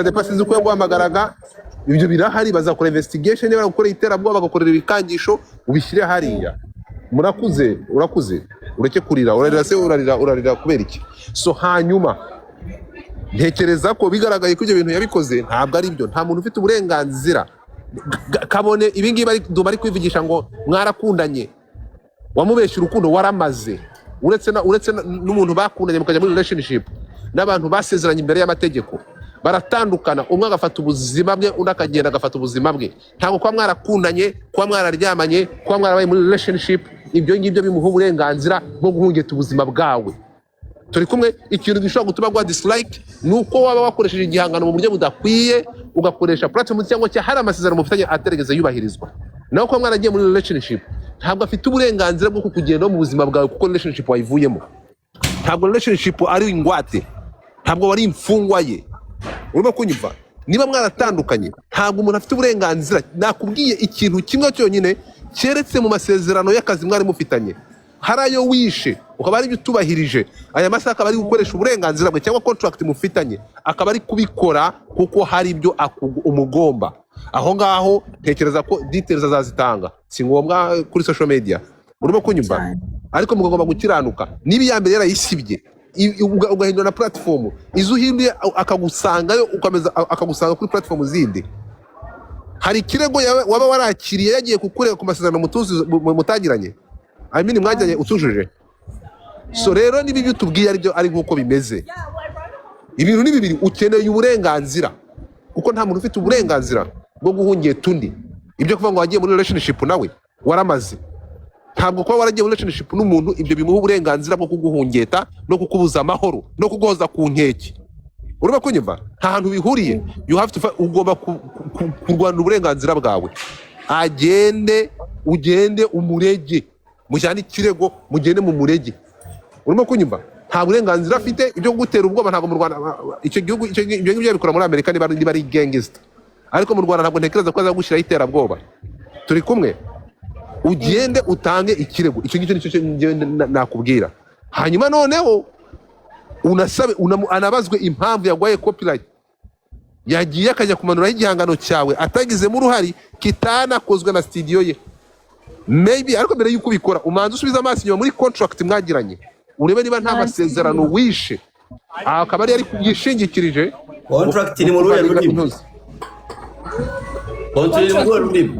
depa sinzi uko yaguhamagaraga, ibyo birahari, bazakora investigation. Niba baragukorera iterabwoba, bagakorera ibikangisho, ubishyire hariya. Murakuze, urakuze, ureke kurira. Urarira se? Urarira, urarira kubera iki? So hanyuma ntekereza ko bigaragaye ko ibyo bintu yabikoze ntabwo ari byo. Nta muntu ufite uburenganzira. Kabone ibingibi ari Ndumva ari kwivugisha ngo mwarakundanye, wamubeshye urukundo waramaze. Uretse n'umuntu bakundanye mukajya muri relationship, n'abantu basezeranye imbere y'amategeko baratandukana, umwe agafata ubuzima bwe, undi akagenda agafata ubuzima bwe. Ntabwo kuba mwarakundanye, kuba mwararyamanye, kuba mwarabaye muri relationship, ibyo ngibyo bimuha uburenganzira bwo guhungeta ubuzima bwawe. Turi kumwe? Ikintu gishobora gutuma guha dislike ni uko waba wakoresheje igihangano mu buryo budakwiye, ugakoresha platform cyangwa se hari amasezerano mufitanye atarigeze yubahirizwa. Naho kuba mwaragiye muri relationship, ntabwo afite uburenganzira bwo kukugendaho mu buzima bwawe, kuko relationship wayivuyemo. Ntabwo relationship ari ingwate, ntabwo wari imfungwa ye. Urimo kunyumva? Niba mwaratandukanye, ntabwo umuntu afite uburenganzira. Nakubwiye ikintu kimwe cyonyine, keretse mu masezerano y'akazi mwari mufitanye hari ayo wishe, ukaba ari ibyo utubahirije, aya masaha akaba ari gukoresha uburenganzira bwe cyangwa contract mufitanye, akaba ari kubikora kuko hari ibyo umugomba. Aho ngaho ntekereza ko details azazitanga, si ngombwa kuri social media. Urimo kunyumva? Cyane. Ariko mugomba gukiranuka. Niba iya mbere yarayisibye, ugahindura na platform, izo uhinduye akagusangayo, ukomeza akagusanga kuri platform zindi, hari ikirego waba warakiriye yagiye kukurega ku masezerano mutagiranye, I mean mwagiranye utujuje? So rero niba ibyo utubwiye ari byo, ari nk'uko bimeze, ibintu ni bibiri: ukeneye uburenganzira, kuko nta muntu ufite uburenganzira bwo guhungeta undi. Ibyo kuvuga ngo wagiye muri relationship nawe waramaze, ntabwo kuba waragiye muri relationship n'umuntu ibyo bimuha uburenganzira bwo kuguhungeta no kukubuza amahoro no kuguhoza ku nkeke. Urimo kunyumva? Nta hantu bihuriye. You have to ugomba kurwanira uburenganzira bwawe. Agende, ugende umurege, mujyane ikirego, mugende mu murege. Urimo kunyumva? Nta burenganzira afite. Ibyo kugutera ubwoba, ntabwo mu Rwanda icyo gihugu ibyo ngibyo babikora muri Amerika niba ari gangster, ariko mu Rwanda ntabwo ntekereza ko azagushyiraho iterabwoba. Turi kumwe? Ugende utange ikirego. Icyo ngicyo nicyo njyewe nakubwira. Hanyuma noneho unasabe anabazwe impamvu yagwaye copyright, yagiye akajya kumanuraho igihangano cyawe atagizemo uruhare, kitanakozwe na studio ye maybe. Ariko mbere y'uko ubikora, umanza usubize amaso inyuma muri contract mwagiranye, urebe niba nta masezerano wishe. Aha akaba ari yishingikirije. Contract iri mu ruhe rurimi? Intuzi. Contract iri mu ruhe rurimi?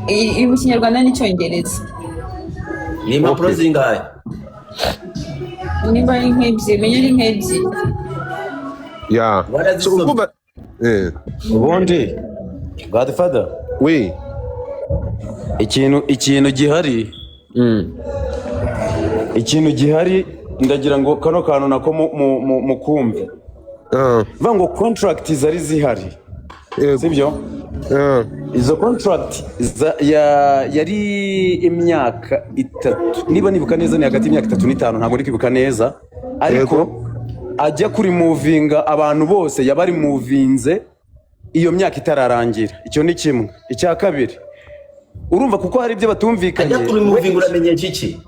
Iri mu Kinyarwanda n'Icyongereza. Ni impapuro zingahe? Niba ari nk'ebyiri, menya ari nk'ebyiri. Ya, so Warazisomye? urumva Ubundi Godfather, we ikintu gihari, ikintu gihari, ndagira ngo kano kantu nako mukumve. Bivuga ngo contract zari zihari, sibyo? Izo contract yari imyaka 3, niba nibuka neza ni hagati y'imyaka 3 n'5, ntabwo ndi kwibuka neza, ariko ajya kuri muvinga abantu bose yabari muvinze iyo myaka itararangira. Icyo ni kimwe. Icya kabiri, urumva, kuko hari ibyo batumvikanye. Ajya kuri muvinga uramenyesha iki?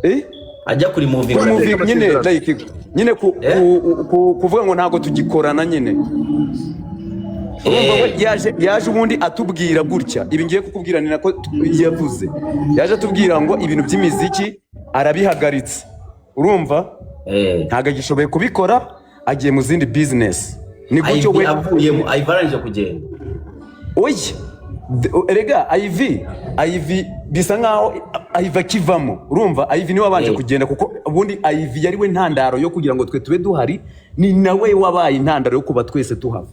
Eh? Ajya kuri muvinga Kuri uramenyesha moving nyine, like nyine Eh? kuvuga ngo ntabwo tugikorana nyine. Urumva, we yaje ubundi atubwira gutya, ibi ngiye kukubwira ni nako yavuze. Yaje atubwira ngo ibintu by'imiziki arabihagaritse, urumva, ntabwo agishoboye kubikora, agiye mu zindi business, ni gutyo. Ivy We avuyemo, Ivy arangije kugenda. Oya, erega Ivy bisa nkaho Ivy akivamo, urumva, Ivy niwe wabanje kugenda, kuko ubundi Ivy yari we ntandaro yo kugira ngo twe tube duhari, ni nawe wabaye intandaro yo kuba twese tuhava.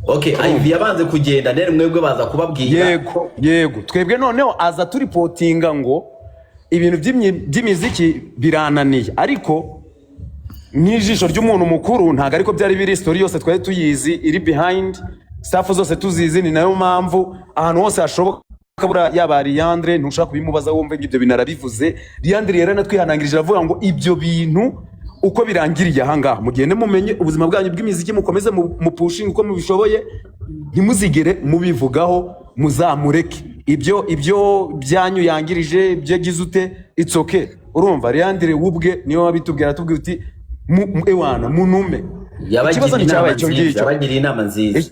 Okay, Ivy yabanze kugenda, rero mwebwe baza kubabwira. Yego, twebwe noneho aza turipotinga ngo ibintu by'imiziki birananiye, ariko nk'ijisho ry'umuntu mukuru ntabwo ariko byari biri. Story yose twari tuyizi, iri behind staff zose tuzizi. Ni nayo mpamvu ahantu hose hashoboka buriya, yaba Leandre, ntushaka kubimubaza wumve ngo ibyo bintu arabivuze. Leandre yaranatwihanangirije, aravuga ngo ibyo bintu uko birangiriye ahangaha, mugende mumenye ubuzima bwanyu bw'imiziki, mukomeze mupushinge uko mubishoboye, ntimuzigere mubivugaho, muzamureke ibyo byanyu yangirije, ibyo yagize ute, it's okay. Urumva, Leandre wubwe niwe wabitubwira, aratubwira uti ewana munume. Ikibazo Yabagiriye nticyabaye inama icyo nziza. ngicyo. Yabagiriye inama nziza.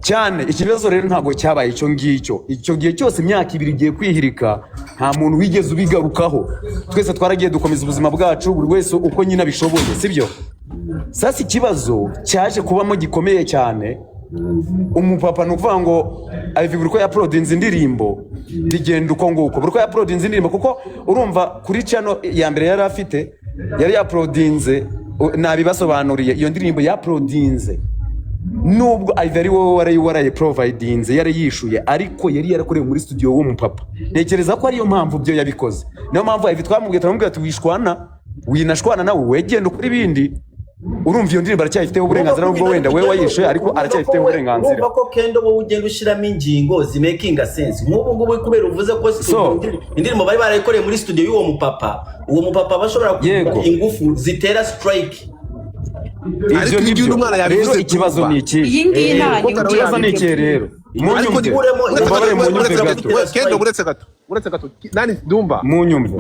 Cyane. Ikibazo rero ntabwo cyabaye icyo ngicyo. Icyo gihe cyose, imyaka 2 igiye kwihirika, nta muntu wigeze ubigarukaho. Twese twaragiye dukomeza ubuzima bwacu, buri wese uko nyine abishoboye, sibyo? Sasa ikibazo cyaje kubamo gikomeye cyane, umupapa, ni ukuvuga ngo Ivy buri uko yaprodinze indirimbo bigenda uko nguko, buri uko yaprodinze indirimbo, kuko urumva kuri channel ya mbere yari afite yari yaprodinze, nabibasobanuriye, iyo ndirimbo yaprodinze, nubwo Ivy ari wowe wari warayiprovidinze, yari yishuye, ariko yari yarakorewe muri studio w'umupapa. Ntekereza ko ariyo mpamvu byo yabikoze. Niyo mpamvu Ivy twamubwiye, turamubwira ati wishwana, winashwana nawe, wegenda ukora ibindi. Urumva, iyo ndirimbo aracyayifiteho uburenganzira, nubwo wenda we wayishuye, ariko aracyayifiteho uburenganzira. Urumva ko Kendo wowe ugenda ushyiramo ingingo zimakinga sense nk'ubu ngubu, kubera uvuze ko indirimbo bari barayikoreye muri studio y'uwo mupapa, uwo mupapa aba ashobora kugira ingufu zitera strike. Ibyo Ariko ni ibyo byo. umwana yabivuze Rero ikibazo Dumba. ni iki? Iyi ngiyi nta Ikibazo ni iki rero? Ariko Munyumve. uretse Mubabare, gato, munyumve uretse gato. gato, Kendo, uretse gato, uretse gato, nani, Dumba. Munyumve.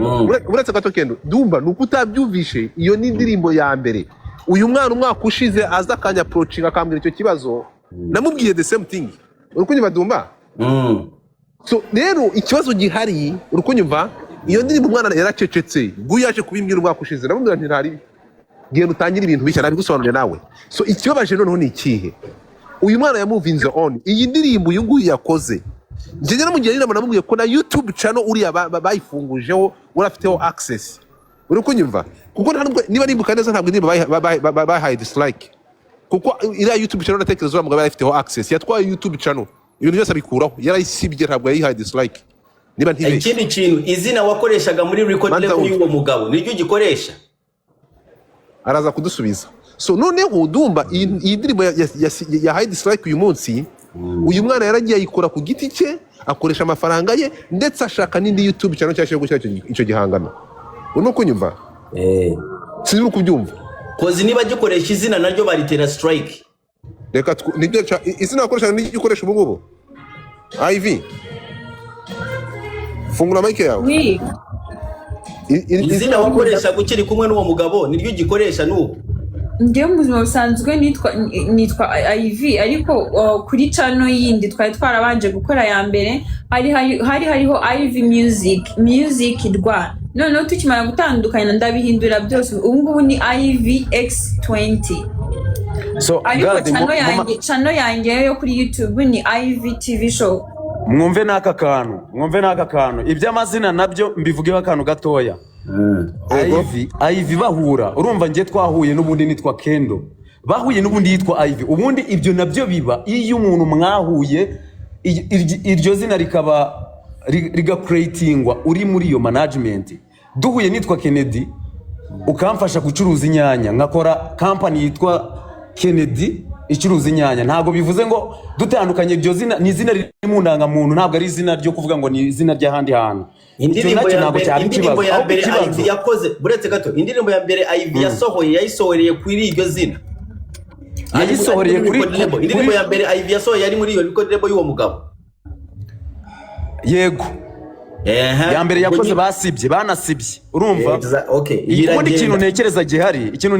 Uretse gato, Kendo. Dumba, ni uko utabyumvishe. Iyo ni indirimbo ya mbere. Uyu mwana umwaka ushize aza akanya approaching akambwira icyo kibazo, namubwiye the same thing. Uri kunyumva, Dumba? So rero ikibazo gihari, uri kunyumva, iyo ndirimbo umwana yaracecetse. Nguyu yaje kubimbwira umwaka ushize, namubwira nti ntari genda utangire ibintu bishya, nabigusobanuriye nawe. So ikibabaje noneho ni ikihe? Uyu mwana yamuvinze on iyi ndirimbo uyu nguyu yakoze. Njye namugira inama, namubwiye ko na YouTube channel uriya bayifungujeho, urafiteho access. Uri kunyumva? Kuko nta nubwo, niba nibuka neza, ntabwo indirimbo bayihaye dislike, kuko iriya YouTube channel, ndatekereza uriya mugabo yari afiteho access. Yatwaye YouTube channel, ibintu byose abikuraho, yarayisibye, ntabwo yayihaye dislike, niba ntibeshye. Ikindi kintu, izina wakoreshaga muri record Manza label wumve. y'uwo mugabo niryo ugikoresha? Araza kudusubiza. So noneho Dumba, iyi ndirimbo yahaye dislike uyu munsi, uyu mwana yaragiye ayikora ku giti cye, akoresha amafaranga ye, ndetse ashaka n'indi YouTube channel nshyashya yo gushyira icyo gihangano. Urimo kunyumva? Eh. Sinzi uri kubyumva. 'Cause niba agikoresha izina, naryo baritera strike. Reka nibyo izina wakoresha n'iryo ukoresha ubu ngubu. Iv, fungura mic yawe. Oui. Izina Izina wakoreshaga ukiri kumwe n'uwo mugabo niryo ugikoresha n'ubu? Njyewe mu buzima busanzwe nitwa Iv, ariko kuri channel yindi twari twarabanje gukora ya mbere hari hariho Iv Music Rwa. Noneho tukimara gutandukana ndabihindura byose, ubu ngubu ni Iv X20. So ariko Gadi, channel yanjye, channel yanjye yo kuri YouTube ni Iv TV Show. Mwumve n'aka kantu, mwumve n'aka kantu. Iby'amazina nabyo mbivugeho akantu gatoya. Yego. Ivy, Ivy bahura, urumva njye twahuye n'ubundi nitwa Kendo, bahuye n'ubundi yitwa Ivy. Ubundi ibyo nabyo biba iyo umuntu mwahuye, iryo zina rikaba rigacreatingwa uri muri iyo management. Duhuye nitwa Kennedy, ukamfasha gucuruza inyanya, nkakora company yitwa Kennedy icuruza inyanya, ntabwo bivuze ngo dutandukanye iryo zina ni izina riri mu ndangamuntu, ntabwo ari izina ryo kuvuga ngo ni izina ry'ahandi hantu. Icyo Indirimbo nacyo ya ntabwo mbere, cyaba indirimbo ikibazo. ya Ahubwo mbere ikibazo Ivy yakoze, buretse gato, indirimbo ya mbere Ivy yasohoye, yayisohoreye kuri iryo zina. Yayisohoreye Ari muri kuri record label. Indirimbo ya mbere Ivy yasohoye yari muri iyo record label y'uwo mugabo. Yego. Ehe. Ya mbere yakoze Ubwo basibye, banasibye, urumva? Okay. Ubundi ikintu Iragenda. ntekereza gihari, ikintu